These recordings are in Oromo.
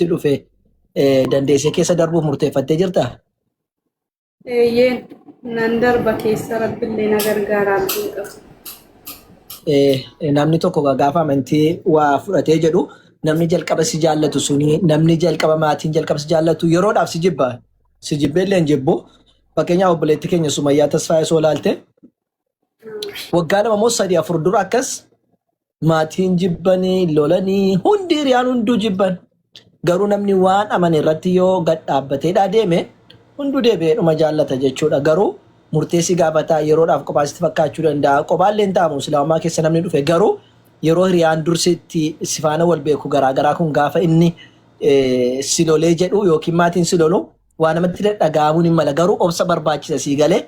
dhufe dandeessee keessa darbuuf murteeffattee jirtaa? Eeyyeen nan darba keessa rabbillee na gargaara abdiin qaba. Namni tokko gaafa amantii waa fudhatee jedhu namni jalqaba si jaallatu suni namni jalqaba maatiin jalqaba si jaallatu yeroodhaaf si jibba. Si jibbee illee hin jibbu. Fakkeenyaaf obboleetti keenya Sumayyaa Tasfaayee soo laalte waggaa 2 moo 3 4 dura akkas Maatiin jibbanii, lolanii, hundi hiriyaan hunduu jibban. Garuu namni waan amane irratti yoo gad dhaabbateedhaa deeme hunduu deebi'ee dhuma jaallata jechuudha. Garuu murtee si gaafataa yeroodhaaf qophaa sitti fakkaachuu danda'a. Qophaallee hin ta'amu islaamummaa keessa namni dhufe garuu yeroo hiriyaan dursi itti si faana wal beeku garaagaraa kun gaafa inni si lolee jedhu yookiin maatiin si lolu waa namatti dhaga'amuun hin mala. Garuu obsa barbaachisa sii galee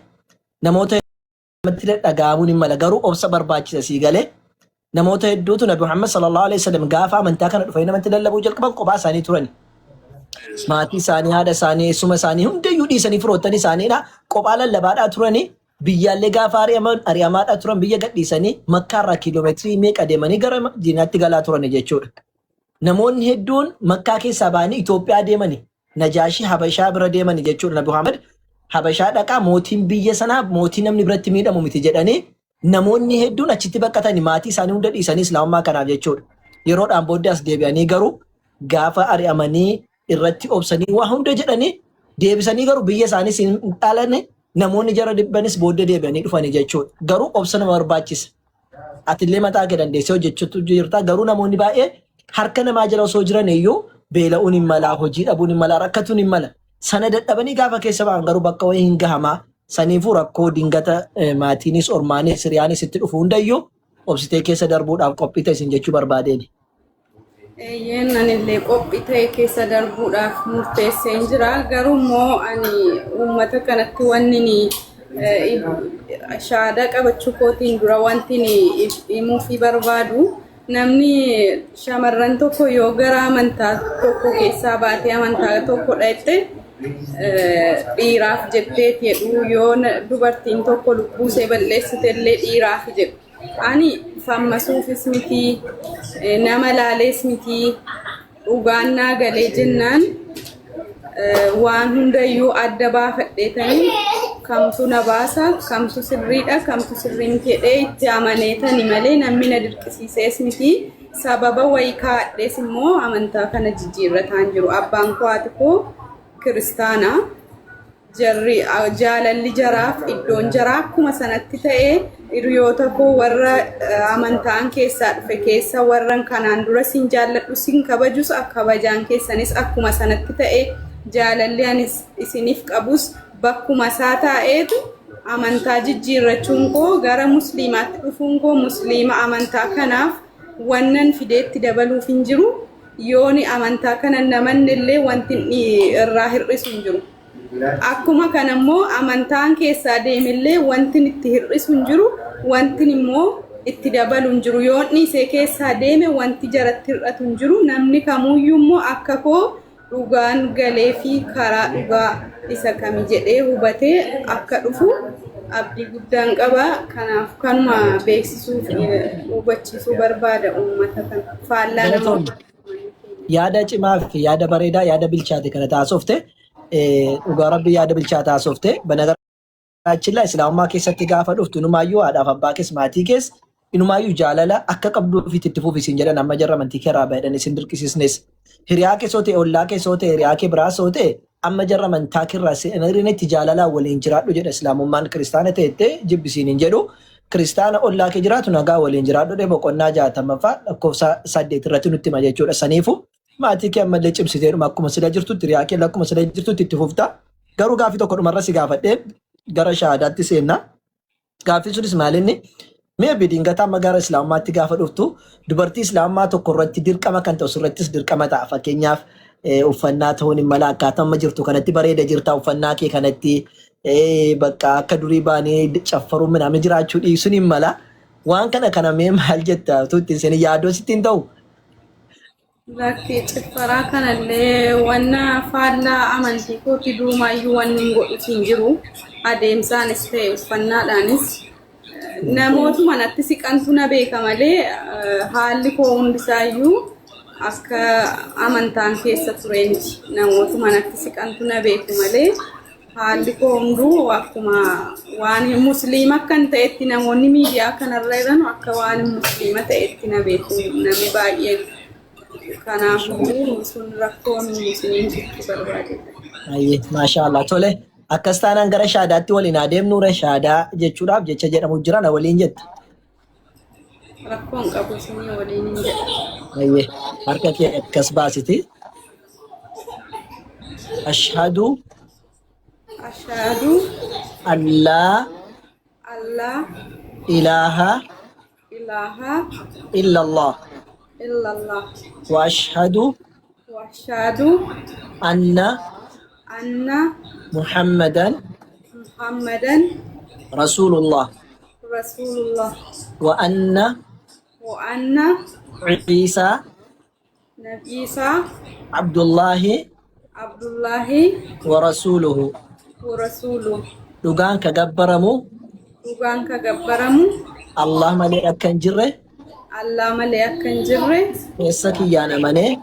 namoota namatti dhaga'amuun hin mala garuu obsa barbaachisa sii galee namoota hedduutu Nabi Muhammad sallallahu alaihi wasallam gaafa amantaa kana dhufanii namatti lallabuu jalqaban kophaa isaanii turani. Maatii isaanii, haadha isaanii, eessuma isaanii hundayyuu dhiisanii firoottan isaaniidha kophaa lallabaadhaa turani. Biyyaallee gaafa ari'aman ari'amaadhaa turan biyya gadhiisanii Makkaarraa kiiloomeetirii meeqa deemanii gara Madiinaatti galaa turani jechuudha. Namoonni hedduun Makkaa keessaa ba'anii Itoophiyaa deemani. Najaashii Habashaa bira deemani jechuudha. Nabi Muhammad Habashaa dhaqaa mootiin biyya sanaa mootii namni biratti miidhamu miti jedhanii namoonni hedduun achitti baqatani maatii isaanii hunda dhiisanii islaamummaa kanaaf jechuudha. Yeroodhaan booddee as deebi'anii garuu gaafa ari'amanii irratti obsanii waa hunda jedhanii deebisanii garuu biyya isaaniis hin dhalanne namoonni jara dhibbanis booddee deebi'anii dhufanii jechuudha. Garuu obsa nama barbaachisa. Atillee mataa kee dandeessee hojjechuutu jirta. Garuu namoonni baay'ee harka namaa jala osoo jiran iyyuu beela'uun hin mala, hojii dhabuun hin mala, rakkatuun hin mala. Sana dadhabanii gaafa keessa ba'an garuu bakka wayii hin gahamaa. Saniifuu rakkoo dingata maatiinis, ormaanis, hiriyaanis itti dhufu hundayyuu obsitee keessa darbuudhaaf qophii ta'i sin jechuu barbaadeeni. Eeyyeen anillee qophii ta'e keessa darbuudhaaf murteesseen jira. Garuu immoo ani uummata kanatti wanni ni shaadaa qabachuu kootiin dura wanti ni himuufii barbaadu namni shamarran tokko yoo gara amantaa tokko keessaa baatee amantaa tokko dhaqxe dhiiraaf jetteeti jedhu yoo dubartiin tokko lubbuusee balleessite illee dhiiraaf jedhu. Ani fammasuufis miti, nama laalees miti, dhugaan naa galee jennaan waan hundayyuu adda baafadheetanii kamtu na baasa, kamtu sirriidha, kamtu sirrii miti jedhee itti amaneetani malee namni na dirqisiisees miti. Sababa wayii kaa'adhees immoo amantaa kana jijjiirrataan jiru. Abbaan koo haati koo kiristaana. Jarri jaalalli jaraaf iddoon jaraa akkuma sanatti ta'e hiriyoota koo warra amantaan keessaa dhufe keessa warran kanaan dura sin jaalladhu sin kabajus kabajaan keessanis akkuma sanatti ta'e jaalalli ani isiniif qabus bakkuma isaa taa'eetu amantaa jijjiirrachuun koo gara musliimaatti dhufuun koo musliima amantaa kanaaf wannan fideetti dabaluuf hin jiru yooni amantaa kana namanne illee wanti irraa hir'isu hin jiru. Akkuma kana immoo amantaan keessaa deemellee wantin itti hir'isu hin jiru, wantin immoo itti dabalu hin jiru. Yoon dhiisee keessaa deeme wanti jaratti hir'atu hin jiru. Namni kamuuyyuu immoo akka koo dhugaan galee fi karaa dhugaa isa kami jedhee hubatee akka dhufu abdii guddaan qaba. Kanaaf kanuma beeksisuu fi hubachiisuu barbaada uummata kana. Faallaa Galatoomii. namoota. Yaada cimaa fi yaada bareedaa yaada bilchaate kana taasofte dhugaa rabbii yaada bilchaate haasofte banagaraachillaa islaamummaa keessatti gaafa dhuftu inumaayyuu haadhaaf abbaa kees maatii kees inumaayyuu jaalala akka qabduu ofiitti itti fufi siin jedhan amma jarra amantii kee irraa baay'edhan isin dirqisiisnes hiriyaa kee soo ta'e ollaa kee soo ta'e hiriyaa kee biraa soo ta'e amma jarra amantaa kee irraa seenariinetti jaalalaan waliin jiraadhu jedha islaamummaan kiristaana ta'ettee jibbisiin hin jedhu Kiristaana ollaa kee jiraatu nagaa waliin jiraadhu jedhee boqonnaa 60ffaa lakkoofsa 8 irratti nutti hima jechuudha. Saniifu maatii kee ammallee cimsiteedhuma akkuma sila jirtutti hiriyaa kee akkuma sila jirtutti itti fufta. Garuu gaaffii tokko dhumarra si gaafadhee gara shahaadaatti seenna. Gaaffiin sunis maalinni mee bidingataa amma gara islaamummaatti gaafa dhuftu dubartii islaamummaa tokko irratti dirqama kan ta'u sirrattis dirqama ta'a. Fakkeenyaaf uffannaa ta'uun hin mala akkaataa amma jirtu kanatti bareeda jirta uffannaa kee kanatti Bakka akka durii baanee caffaruun midhaamni jiraachuu dhiisuun hin mala. Waan kana kana mee maal jetta utuu ittiin seenin yaaddoo sitti hin ta'u? Lakki ciffaraa kanallee wanna faallaa amantii kooti duumaayyuu wanni hin godhus hin jiru. Adeemsaanis ta'e uffannaadhaanis namootuma natti siqantu na beeka malee haalli koo hundisaayyuu Akka amantaan keessa ture miti. Namootuma natti siqantu na beeku malee haalli koo hunduu akkuma waan musliima akkan ta'etti namoonni miidiyaa kanarra jiran akka waan musliima ta'etti na beeku namni baay'een. Kanaafuu sun rakkoon isiniin jechuu barbaadedha. Ayyee, maashaa Allah. Tole, akkas taanaan gara shaadaatti waliin haa deemnuure shaadaa jechuudhaaf jecha jedhamu jira na waliin jetta. Rakkoon qabu isinii waliin hin jedha. Ayyee, harka kee akkas baasiti. Ashhadu Ashhadu allaa allaa ilaaha ilaaha illallah illallah wa ashhadu wa ashhadu anna anna Muhammadan Muhammadan rasuulullah rasuulullah wa anna wa anna Ciisaa Nabiisaa Abdullaahi Abdullaahi wa rasuuluhu. wa rasuuluhu. Dhugaan ka gabbaramu Dhugaan ka gabbaramu Allah malee akka hin jirre Allah malee akka hin jirre keessa kiyyaan amanee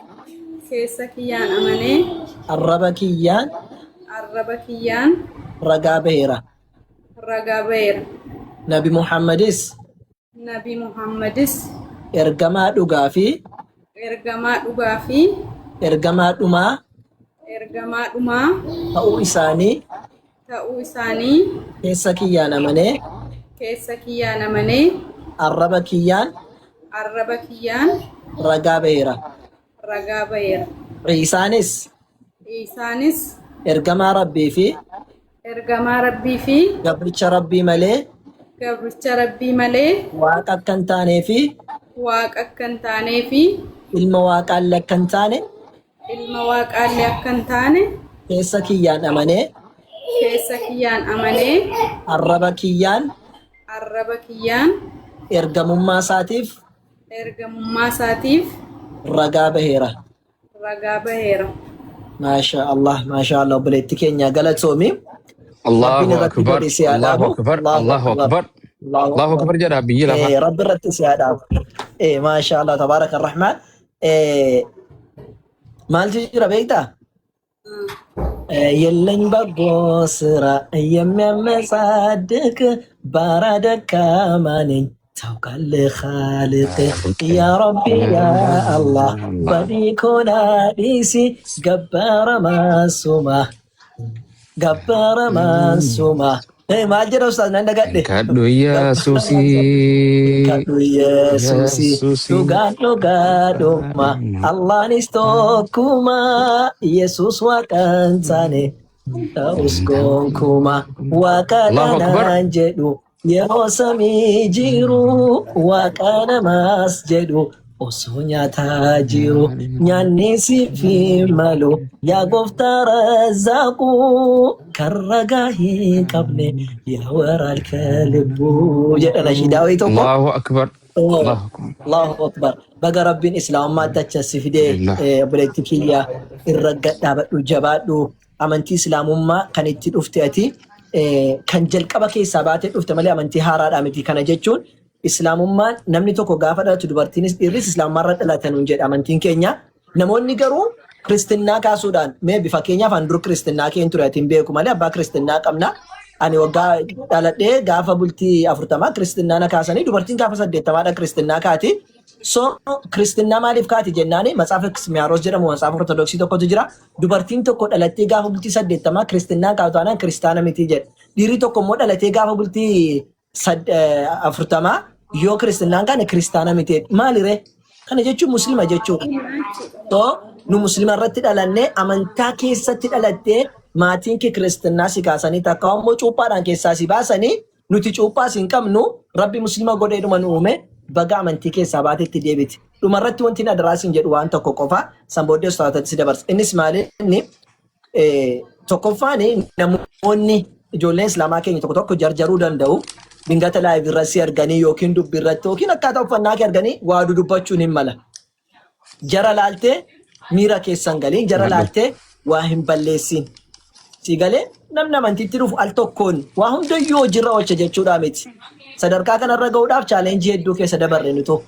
keessa kiyyaan amanee arraba kiyyaan arraba kiyyaan ragaa baheera. ragaa baheera. Nabi Muhammadis Nabi Muhammadis ergamaa dhugaa fi ergamaa dhugaa fi ergamaa dhumaa ergamaa dhumaa ta'uu isaanii ta'uu isaanii keessa kiyyaan amanee keessa kiyyaan amanee arraba kiyyaan arraba kiyyaan ragaa baheera. ragaa baheera. Ciisaanis Isaanis ergamaa Rabbii fi ergamaa Rabbii fi gabricha Rabbii malee gabricha Rabbii malee waaqa akka hin taanee fi waaqa akka hin taanee fi ilma waaqaallee akka hin taane ilma waaqaallee akka hin taane keessa kiyyaan amanee keessa kiyyaan amanee arraba kiyyaan arraba kiyyaan ergamummaa isaatiif ergamummaa isaatiif ragaa baheera. ragaa baheera. Maasha Allah, maasha Allah, obboleetti keenya galatoomi. Rabbiin Allahu irratti akbar, godhe si haa Allahu dhaabu. akbar, Allahu Allahu akbar. akbar, Allahu Allahu akbar. akbar jedha biyyi lafaa. Rabbi irratti si haa dhaabu. Maasha Allah, tabaaraka rahmaan. Maaltu jira beektaa? የለኝ በጎ ስራ የሚያመጻድቅ ባራ ደካማ ነኝ ታውቃለህ ኻልቅ ያ ረቢ ያ አላህ በዲኮና ዲሲ ገበረ ማንሱማ ገበረ ማንሱማ maal jedha ustaaz nan dagadhe Kadhu gabbara Yesuusii, kadhu Yesuusi Yesuusii. dhugaan dhugaadhuma Allahnis tokkuma Yesuus waaqan taane ta'us gonkuma waaqa Allahu akbar. dhanaan jedhu yeroo samii jiru waaqa namaas jedhu osoo nyaataa jiru nyaanni siif hin malu yaa gooftaa razzaaqu kan ragaa hin qabne yaa waraal kalbuu jedha nashiidaa wayii tokko. Allahu akbar. Allahu akbar. Allahu akbar. Baga Rabbiin islaamummaatti achi si fidee Alhamdulillah. obboleetti kiyya irra gadhaabadhu jabaadhu amantii islaamummaa kan itti dhufte ati kan jalqaba keessaa baatee dhufte malee amantii haaraadhaa miti. Kana jechuun islaamummaan namni tokko gaafa dhalatu dubartiinis dhiirris islaamummaarra dhalatan nuun jedha amantiin keenya. Namoonni garuu kiristinnaa kaasuudhaan mee bifa keenyaaf an dur kiristinnaa keen ture ati hin beeku malee abbaa kiristinnaa qabna. Ani waggaa dhaladhee gaafa bultii 40 kiristinnaa na kaasanii dubartiin gaafa 80dha kiristinnaa kaati. So kiristinnaa maaliif kaati jennaani matsaafa Kismiyaaros jedhamu matsaafa Ortodoksii tokkotu jira. Dubartiin tokko dhalattee gaafa bultii 80 kiristinnaa kaatu taanaan kiristaana miti jedha. Dhiirri tokko immoo dhalatee gaafa bultii 40 yoo kiristinnaan kaane kiristaana miti jedha. Maaliree? Kana jechuun muslima jechuudha. So nu muslima irratti dhalannee amantaa keessatti dhalattee maatiin kee kiristinnaa si kaasanii takka immoo cuuphaadhaan keessaa si baasanii nuti cuuphaas hin qabnu rabbi muslima godheedhuma nu uume baga amantii keessaa baatetti deebiti. Dhumarratti wanti inni adaraa siin jedhu waan tokko qofa san booddee ustaazotatti si dabarsa. Innis maali inni tokkoffaan namoonni ijoolleen islaamaa keenya tokko tokko jarjaruu danda'u. Dingata live irra si arganii yookiin dubbii irratti yookiin akkaataa uffannaa kee arganii waa dudubbachuun hin mala. Jara laaltee miira keessan galiin jara laaltee waa hin balleessin. Si galee namni amantiitti dhufu al tokkoon waa hundayyuu hojiirra oolcha jechuudhaa miti. Sadarkaa kanarra gahuudhaaf challenge hedduu keessa dabarre nutu.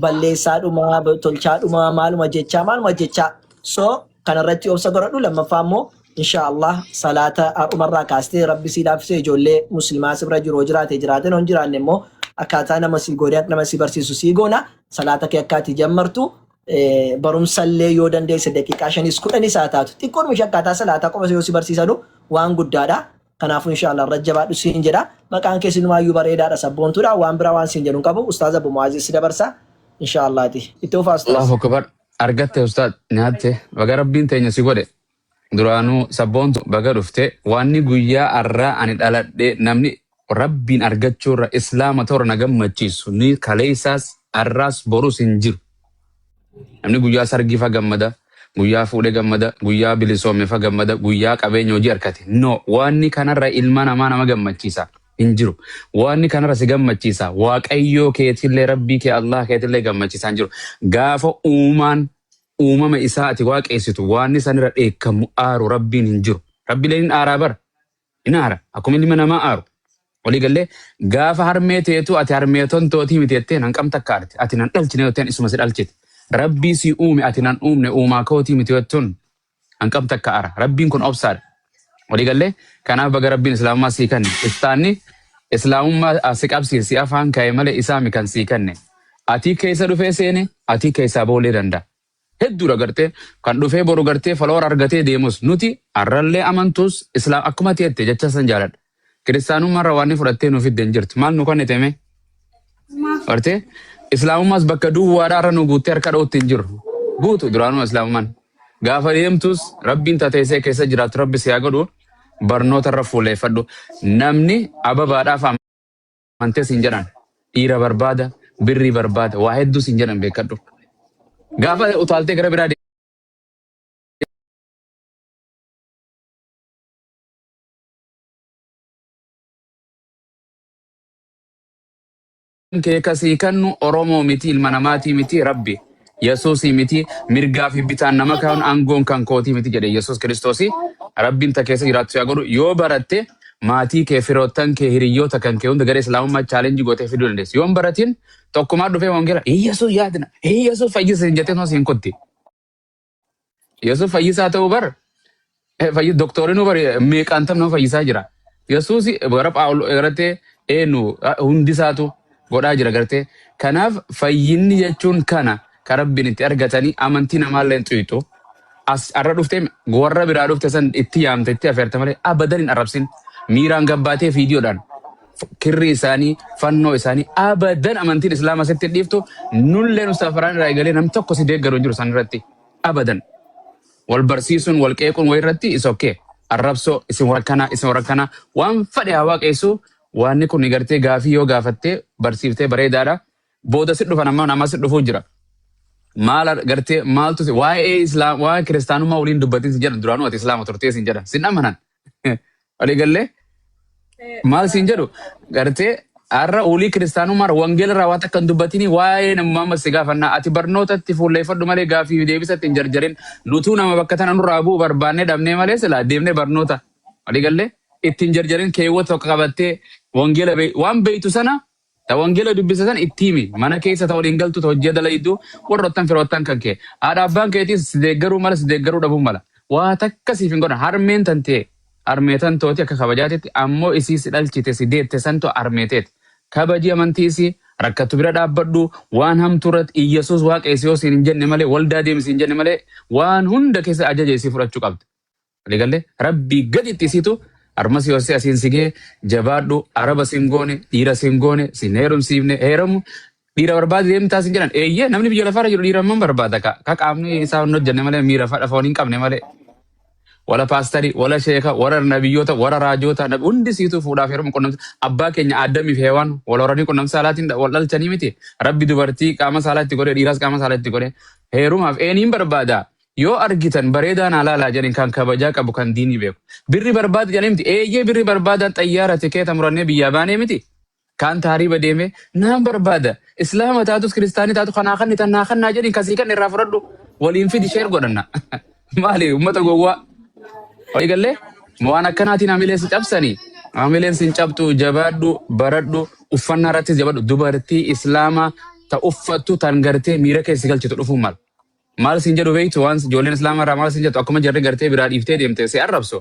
Balleessaadhuma, tolchaadhuma, maaluma jechaa, maaluma jechaa. So kanarratti obsa godhadhu. Lammaffaa immoo insha Allah salaata har'umarraa kaastee Rabbi sii laaffisee ijoollee muslimaa si bira jiru yoo jiraate jiraate hin jiraanne immoo akkaataa nama sii godhee nama sii barsiisu sii goona. Salaata kee akka ati jammartu barumsallee yoo dandeesse daqiiqaa shanis kudhanis haa taatu xiqqoodhuma ishee akkaataa salaataa qofa yoo si barsiisanu waan guddaadha. Kanaafuu insha Allah irra jabaadhu siin jedha. Maqaan kee sinumaayyuu bareedaadha sabboontuudha. Waan biraa waan siin jedhu hin qabu. Ustaaz Abu Mu'aazis si dabarsa. Insha Allaati. Itti fufaa ustaaz. Allahu akbar. Argatte ustaad nyaatte baga rabbiin teenya si godhe duraanuu sabboontu baga dhufte waanni guyyaa arraa ani dhaladhe namni rabbiin argachuurra islaama ta'urra na gammachiisu ni kaleessaas arraas borus hin jiru. Namni guyyaa sargii fa gammada, guyyaa fuudhee gammada, guyyaa bilisoome fa gammada, guyyaa qabeenya hojii argate. No, waanni kanarra ilma namaa nama gammachiisa hin jiru. Waanni kanarra si gammachiisa. Waaqayyoo keetillee rabbii kee Allah keetillee gammachiisaa hin jiru. Gaafa uumaan uumama isaa ati waaqeessitu waanni sanirra dheekkamu aaru rabbiin hin jiru. Rabbileen hin aaraa bara. Hin aara. Akkuma ilma namaa aaru. Walii gallee gaafa harmee teetu ati harmee tontootii miti jettee nan qabta akka aarte. Ati nan dhalchine jetteen isuma si dhalchite. Rabbii si uume ati nan uumne uumaa kootii miti jettuun hanqamta akka aara. Rabbiin kun obsaadha. Walii gallee kanaaf baga rabbiin islaamummaa sii kanne. Istaanni islaamummaa si qabsiise si afaan ka'e malee isaami kan sii kanne. Atii keessa dhufee seene atii keessaa boolee danda'a. Hedduudha gartee kan dhufee boru gartee follower argatee deemus nuti arrallee amantus islaam akkuma ati jette jecha san jaaladha. Kiristaanummaarra waan inni fudhattee nu fidde hin jirtu. Maal nu kennite mee? Gartee islaamummaas bakka duwwaadhaa irra nu guuttee harka dha'utti hin jiru. Guutu duraanuma islaamummaan. Gaafa deemtus rabbiin tateessee keessa jiraattu rabbi si haa godhu barnoota irra fuuleeffadhu. Namni ababaadhaaf amantee siin jedhan dhiira barbaada birrii barbaada waa hedduu siin jedhan beekadhu. Gaafa utaaltee gara biraa kee kasii kannu Oromoo miti ilma namaatii miti rabbi Yesuusii miti mirgaa fi bitaan nama kaa'uun aangoon kan kootii miti jedhe Yesuus Kiristoosii rabbiin ta keessa jiraattu yaa godhu yoo baratte maatii kee firoottan kee hiriyyoota kan kee hunda gara islaamummaa challenge gootee fiduu dandeessi yoo hin baratin tokkumaa dhufee wangeela Yesuus yaadina Yesuus fayyisa hin jettee siin kutti Yesuus fayyisaa ta'uu bar doktorinuu bar meeqaan tam nama fayyisaa jira. Yesuus gara Phaawulos gartee eenyu hundisaatu godhaa jira gartee. Kanaaf fayyinni jechuun kana kan rabbiin itti argatanii amantii namaallee hin xuyixu. As arra dhuftee warra biraa dhufte san itti yaamte itti afeerte malee abadan hin arrabsin. Miiraan gabbaatee viidiyoodhaan kirrii isaanii fannoo isaanii abadan amantiin islaama sitti hin dhiiftu nulleen ustaaf faraan irraa eegalee nam tokko si deeggaru hin jiru san irratti abadan. Wal barsiisuun wal qeequun wayii irratti is okay. Arrabsoo isin warra kanaa isin warra kanaa waan fadhe haa waaqessu waanni kun gartee gaafii yoo gaafattee barsiiftee bareedaadha. Booda si dhufan amma nama si dhufuu jira. Maal gartee maaltu si waa'ee islaam waa'ee kiristaanummaa waliin dubbatin si jedhan duraanuu ati islaama turtee sin jedhan sin amanan. Walii gallee maal siin jedhu gartee har'a ulii kiristaanummaa wangeela irraa waan takka hin dubbatini waa'ee namummaa amma si gaafannaa ati barnootatti fuulleeffadhu malee gaafii fi deebisatti hin jarjarin nutuu nama bakka tana nurraa bu'u barbaannee dhabnee malee silaa deemnee barnoota walii gallee itti hin jarjarin keewwata tokko qabattee wangeela waan beeytu sana Ta wangeela dubbisa san itti himi. Mana keessa ta waliin galtu, ta hojii dalaydu, warroottan firoottan kan kee. Haadha abbaan keetiis si deeggaruu mala, si deeggaruu dhabuu mala. Waa takka siif hin godhan. Harmeen tantee, harmee tantooti akka kabajaatitti, ammoo isii si dhalchite, si deette santu harmee teeti. Kabaji amantii isii, rakkattu bira dhaabbadhu, waan hamtuu irratti Iyyasuus waaqessi yoo siin hin jenne malee, waldaa deemi siin hin jenne malee, waan hunda keessa ajaja isii fudhachuu qabda. Walii galee rabbii gaditti isiitu armas yoo si asiin si ga'e jabaadhu araba sin goone dhiira sin goone sin heerumsiifne heeramu dhiira barbaade deemtaa sin jedhan eeyyee namni biyya lafaarra jiru dhiira amman barbaada ka ka qaamni isaa hin hojjenne malee miira fadha foon hin qabne malee wala paastarii wala sheeka wara nabiyyoota wara raajoota hundi siituu fuudhaaf heeruma qunnamsa abbaa keenya Addamiif Heewaan wal horanii qunnamsa saalaatiin wal dhalchanii miti rabbi dubartii qaama saalaa itti godhe dhiiraas qaama saalaa itti godhe heerumaaf eeniin barbaada Yoo argitan bareedaa naa laalaa jedhin kan kabajaa qabu kan diinii beeku. Birri barbaada jedhanii miti. Eeyyee birri barbaadaan xayyaara tikeeta murannee biyyaa baanee miti. Kaan taariiba deemee naan barbaada. Islaama taatus kiristaanii taatu kanaa kanni tan naa kannaa jedhin kasii kan irraa fudhadhu. Waliin fidi sheer godhanna. Maali uummata gowwaa. Walii gallee waan akkanaatiin hamilee si cabsanii. Hamileen sin cabxu jabaadhu baradhu uffannaa irrattis jabaadhu dubartii islaamaa Ta uffattu tan gartee miira keessa galchitu dhufuu mala. Maal siin jedhu beektu? Waan ijoolleen islaamaa irraa maal siin jettu? Akkuma jarri gartee biraa dhiiftee deemte si arrabsu.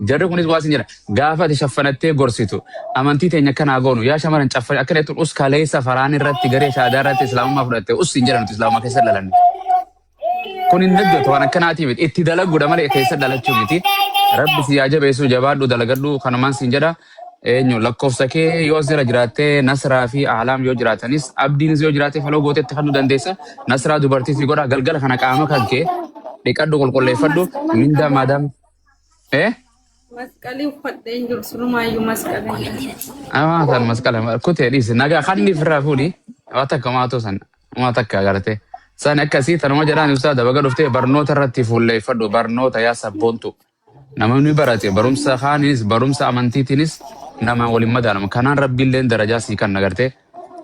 Jarri kunis waa siin jedha. Gaafa ati shaffanattee gorsitu, amantii teenya akkanaa goonu yaa shamaran caffan akkana jettuun, us kaleessa faraan irratti garee shaadaa irratti islaamummaa fudhatte us siin jedha, nuti islaamummaa keessa dhalanne. Kun hin hojjetu, waan akkanaatii miti. Itti dalaguudha malee keessa dhalachuu miti. Rabbi si yaa jabeessu, jabaadhu, dalagadhu, kanumaan siin jedha. Eenyu lakkoofsa kee yoo asirra jiraattee, Nasraa fi Ahlaam yoo jiraatanis, Abdiinis yoo jiraate, faloo gootetti fannuu dandeessa. Nasraa dubartii si godha. Galgala kana qaama kan kee dhiqadhu, qulqulleeffadhu. Mindaa maadaam. Eh? Masqalii uffadhee hin jiru, surumaayyuu masqalii. Amaa san masqala kutee dhiisi. Nagaa kanni ofirraa fuudhi. Waa takka maatoo san waa takka agartee. San akkasii tanuma jedhaan. Ustaada, baga dhuftee. Barnoota irratti fuulleeffadhu, barnoota yaa sabboontu. Namni barate barumsa kaanis barumsa amantiitiinis nama waliin madaalamu. Kanaan rabbiilleen darajaa sii kan agartee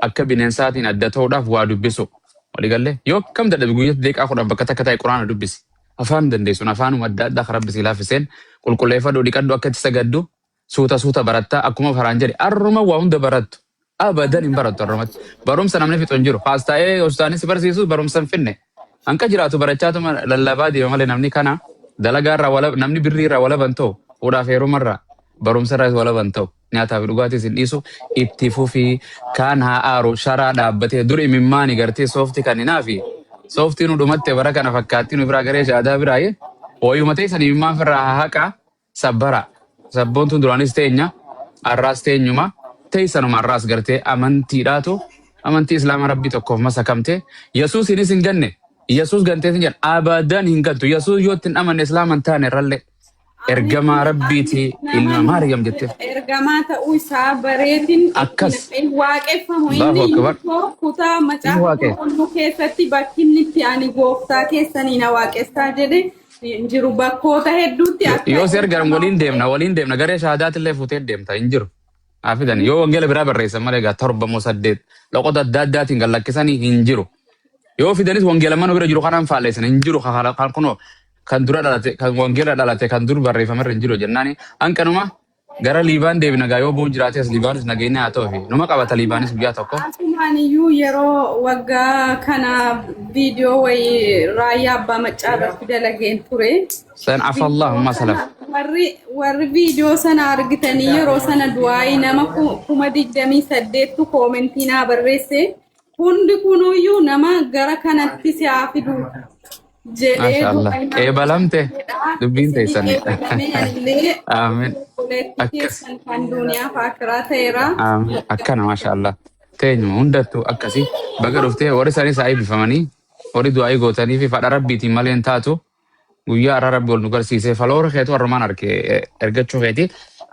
akka bineensaatiin adda ta'uudhaaf waa dubbisu. Waliigallee yoo akkam dadhabe, guyyatti deeqaa 10 bakka takka ta'e quraana dubbisi. Afaan dandeessuun afaanuma adda addaa kan rabbi sii laaffiseen qulqulleeffadhu, dhiqadhu, akka itti sagaddu suuta suuta barattaa. Akkuma faraan jedhe, arruma waa hunda barattu. Abadan hin barattu arrumatti. Barumsa namni fixu hin jiru. Paastaa'ee ustaanis si barsiisu barumsa hin finne. Hanqa jiraatu barachaatuma lallabaa deema malee namni kana dalagaa irraa wala namni birrii irraa walaban ta'u, fuudhaaf heerumarraa, barumsa irraa walaban ta'u, nyaataa fi dhugaatiis hin dhiisu. Itti fufii, kaan haa aaru sharaa dhaabbatee dur imimmaani gartee soofti kan hinaafi sooftii nu dhumatte bara kana fakkaattii nu biraa garee shaadaa biraaye wayuma ta'e san imimmaan firraa haa haqaa. Sabbara sabboontuun duraanis teenya, arraas teenyuma teessanuma, arraas gartee amantiidhaatu amantii islaamaa rabbii tokkoof masakamte. Yesuusinis hin ganne, Yesuus gantees hin jedhan, abadan hin gantu. Yesuus yoo ittiin amanne islaama hin taane irrallee ergamaa rabbiiti ilma Maariyam jette. Ergamaa ta'uu isaa bareetin Akkas. ittiin waaqeffamu Allahu inni akbar. immoo kutaa Ni macaafa waaqe. qulqulluu keessatti bakki inni itti ani gooftaa keessanii na waaqessaa jedhe hin jiru, bakkoota hedduutti akka Yoo si argan ergamaa waliin deemna, waliin deemna, garee shahaadaatillee fuutee deemta, hin jiru. Haa fidan yoo wangeela biraa barreessan malee, egaa torba moo saddeet loqota adda addaatiin kan lakkisanii hin jiru. Yoo fidanis wangeela mana bira jiru kanaan faalleessan hin jiru. Kan kunoo kan dura dhalate, kan wangeela dhalate, kan dur barreeffamerra hin jiru jennaani hanqanuma gara Liibaan deebina gaa. Yoo bu'u jiraates Liibaanis nageenya haa ta'u fi numa qabata Liibaanis guyyaa tokko. Asumaan iyyuu yeroo waggaa kana viidiyoo wayii raayyaa abbaa maccaa irratti dalageen ture. San afallahu Viidiyoo masalaf. sana warri viidiyoo sana argitanii yeroo sana du'aayii nama 28,000tu koomentii naa barreesse. Hundi kunuyyuu nama gara kanatti si haa fidu jedhee Maasha Allah. du'aayii naa Qeebalamte jedha. dubbiin Isinii teessan. qeebalamee anillee Aamin. obboleettii Akkas. keessan kan duniyaa fi akiraa ta'eera. Aamin. Akkana, maasha Allah. Teenyuma hundattuu akkasii. Baga dhuftee. Warri isaanii isaa eebbifamanii, warri du'aayii gootanii fi fadha rabbiitiin malee hin taatu. Guyyaa har'a rabbi ol nu garsiisee faloora keetu har'umaan arge ergachuu keeti.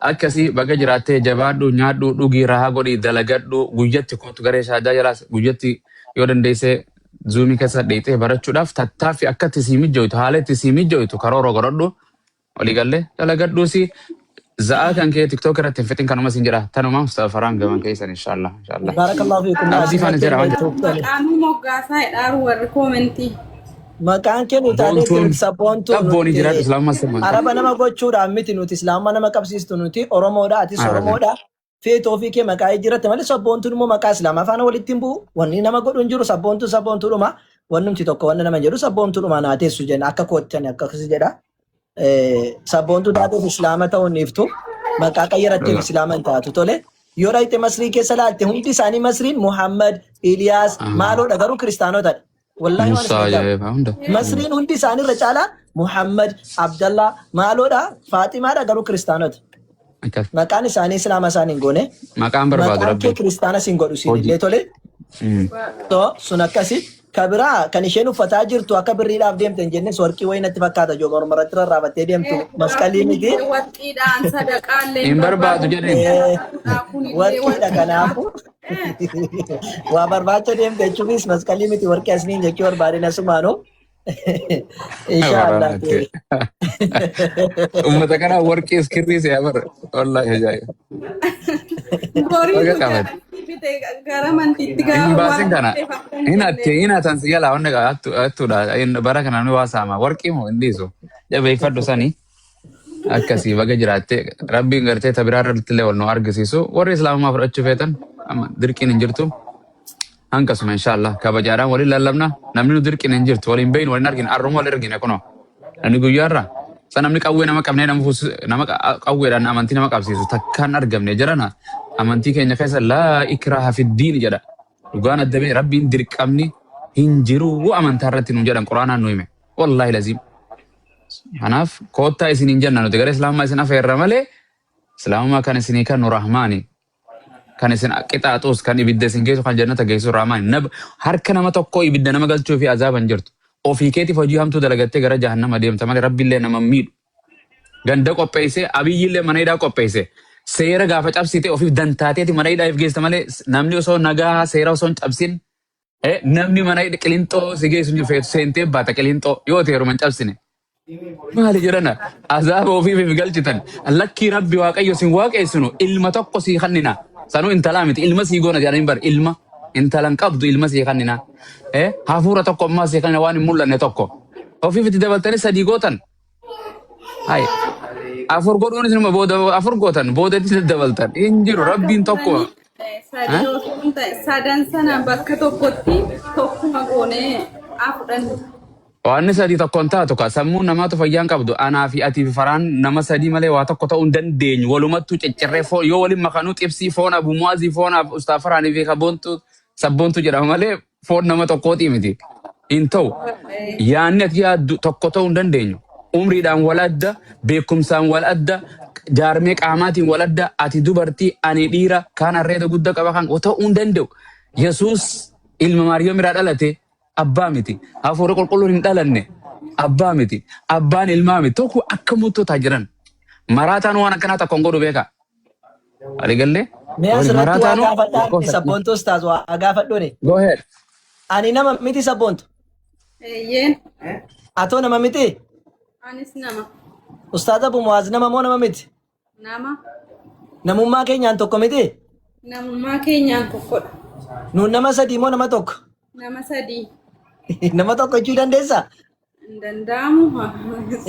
Akkasii, baga jiraattee, jabaadhu, nyaadhu, dhugii, rahaa godhii, dalagadhu, guyyatti kootu garee shaadaa jalaas, guyyatti yoo dandeessee zuumii keessa dheexee barachuudhaaf tattaaffii akka itti sii mijjooytu, haala itti sii mijjooytu karoora godhadhu. Waliigallee dalagadhuusi, za'aa kan kee tiktook irratti hin fixin, kanuma siin jedha. Tanuma Mustafa Faraan gaman keessan, inshallah, inshallah. Barakallahu fiikum. Abdii faana jira waan jedhu. Maqaanuu moggaasaa jedhaaru warri koomentii. Maqaan kee nu taatee Boontuun jirti sabboontuu qabbooni nuti jiraadhu islaamummaa sirmaan. Araba nama gochuudhaan miti, nuti islaamummaa nama qabsiistu, nuti Oromoodha, atis Arabe. Oromoodha. Feetoo ofii kee maqaa jijjiirratte malee sabboontuun immoo maqaa islaamaa faana walitti hin bu'u. Wanni nama godhu hin jiru, sabboontuun sabboontuudhuma. Wannumti tokko wanna nama jedhu sabboontuudhuma naa teessu jenna, akka kootti ani akkasii jedha. Sabboontuu taateef islaama ta'uun dhiiftu, maqaa qayyaratteef islaama hin taatu, tole. Yoo dhaqxe Masrii keessa laalte, hundi isaanii Masriin Muhammad, Iliyaas maaloodha, garuu kiristaanotadha. Wallaahi waan isin Musaa ajaa'ibu. jedhee hunda. Masriin hundi isaanii irra caalaa Muhammad, Abdallah maaloodha, Faaximaadha, garuu kiristaanota. Akkas. Maqaan isaanii islaama isaan hin goone. Maqaan barbaadu Maqaan kee rabbi. kiristaana sin godhu siin Hojii. illee, tole. So sun akkasi. Kabiraa kan isheen uffataa jirtu akka birriidhaaf deemte hin jennes, warqii wayii natti fakkaata, joo morma irratti rarraafattee deemtu masqalii miti. Warqiidhaan sadaqaallee Hin barbaadu jedheen. Kunillee Warqiidha warqiidha., kanaafu waa barbaacha deemte jechuunis masqalii miti, warqii asniin jechuu barbaadin asumaanuu. Inshaallah. Uummata kana warqii iskirrii si'a bara. Wallaahi ajaa'iba. Borii Baga qabate. bite gara amantiitti Hin gaafa baasin waan kana. dhufeef akka hin Hin hatte jenne. hin hatan si jalaa wanni hattuudha. Bara kana namni waa saama. Warqii moo hin dhiisu. Jabeeffadhu sanii. Akkasii, baga jiraatte. Rabbiin gartee ta biraa irratti illee wal nu argisiisu. Warri islaamummaa fudhachuu feetan amma dirqiin hin jirtu. Hanqasuma inshallah kabajaadhaan waliin lallabna. Namni nu dirqine hin jirtu, waliin beeynu, waliin argine, arruma wal argine kunoo. Namni guyyaarraa sa namni qawwee nama qabnee nama fuusu, nama qawweedhaan amantii nama qabsiisu takkaan argamne jedhana. Amantii keenya keessa laa ikraha fi diin jedha. Dhugaan adda ba'e, Rabbiin dirqamni hin jiru amantaa irratti nu jedhan, Quraanaan nu hime. Wallaahi laziim. Kanaaf koottaa isin hin jenna, nuti gara Islaamummaa isin afeerra malee, Islaamummaa kan isinii kennu Rahmaani. Kan isin qixaaxuus, kan ibidda isin geessu, kan jannata geessu Rahmaani. Harka nama tokkoo ibidda nama galchuu fi azaaba hin jirtu. Ofii keetiif hojii hamtuu dalagattee gara jahannama deemta malee Rabbiillee nama hin miidhu. Ganda qopheessee, Abiyyillee mana hidhaa qopheesse. Seera gaafa cabsite ofiif dantaateeti mana hidhaa if geessa malee, namni osoo nagaa seera osoo hin cabsin namni mana hidha Qilinxoo si geessu hin jiru. Feetu seentee baata Qilinxoo yoo ta'e yeruma hin cabsine. Maali jedhana, azaaba ofiif if galchitan. Lakkii, Rabbi Waaqayyo sin waaqeessinu, ilma tokko sii kannina. Sanuu intalaa miti, ilma sii goona jedhanii bar, ilma intalan qabdu ilma sii kannina. Hafuura tokko ammaa sii kannina, waan hin mul'anne tokko. Ofiif itti dabaltanii sadii gootan. Hai. Afur godhuun isinuma booda afur gootan, booda itti dabaltan. Hin jiru, Rabbiin tokko. Sadii osoo hin ta'in sadan sana bakka tokkotti tokkuma goonee haa fudhannu. Waan sadii tokko hin taatu ka sammuun namaatu fayyaan qabdu. Anaa fi atii fi Faraan nama sadii malee waa tokko ta'uu hin dandeenyu. Walumattuu ciccirree foon yoo waliin makanuu, xibsii foon Abu Mu'aazii, foon Ustaa Faraanii fi Kaboontu Sabboontu jedhama malee foon nama tokkootii miti. Hin ta'u. Yaanni ati yaaddu tokko ta'uu hin dandeenyu. Umriidhaan wal adda, beekumsaan wal adda, jaarmee qaamaatiin wal adda, ati dubartii, ani dhiira, kaan arreeda guddaa qaba, kan ta'uu hin danda'u. Yesuus ilma Maariyaam irraa dhalate, abbaa miti. Hafuura Qulqulluun hin dhalanne, abbaa miti. Abbaan ilmaa miti. Tokko akka murtootaa jiran. Maraataan waan akkanaa tokko hin godhu, beekaa. Waliigallee? Mee asirratti waa Maraataanuu gaafadhaan lakkoofsa. Sabboontu, ustaaz, waa gaafadhuuni. Go ahead. Ani nama miti, Sabboontu? Eeyyeen. Atoo nama miti? Anis nama. Ustaaz Abu Muwaaz nama moo nama miti? Nama. Namummaa keenyaan tokko miti? Namummaa keenyaan tokkodha. Nuun nama sadii moo nama tokko? Nama sadii. Nama tokko jechuu dandeessaa? Hin danda'amu.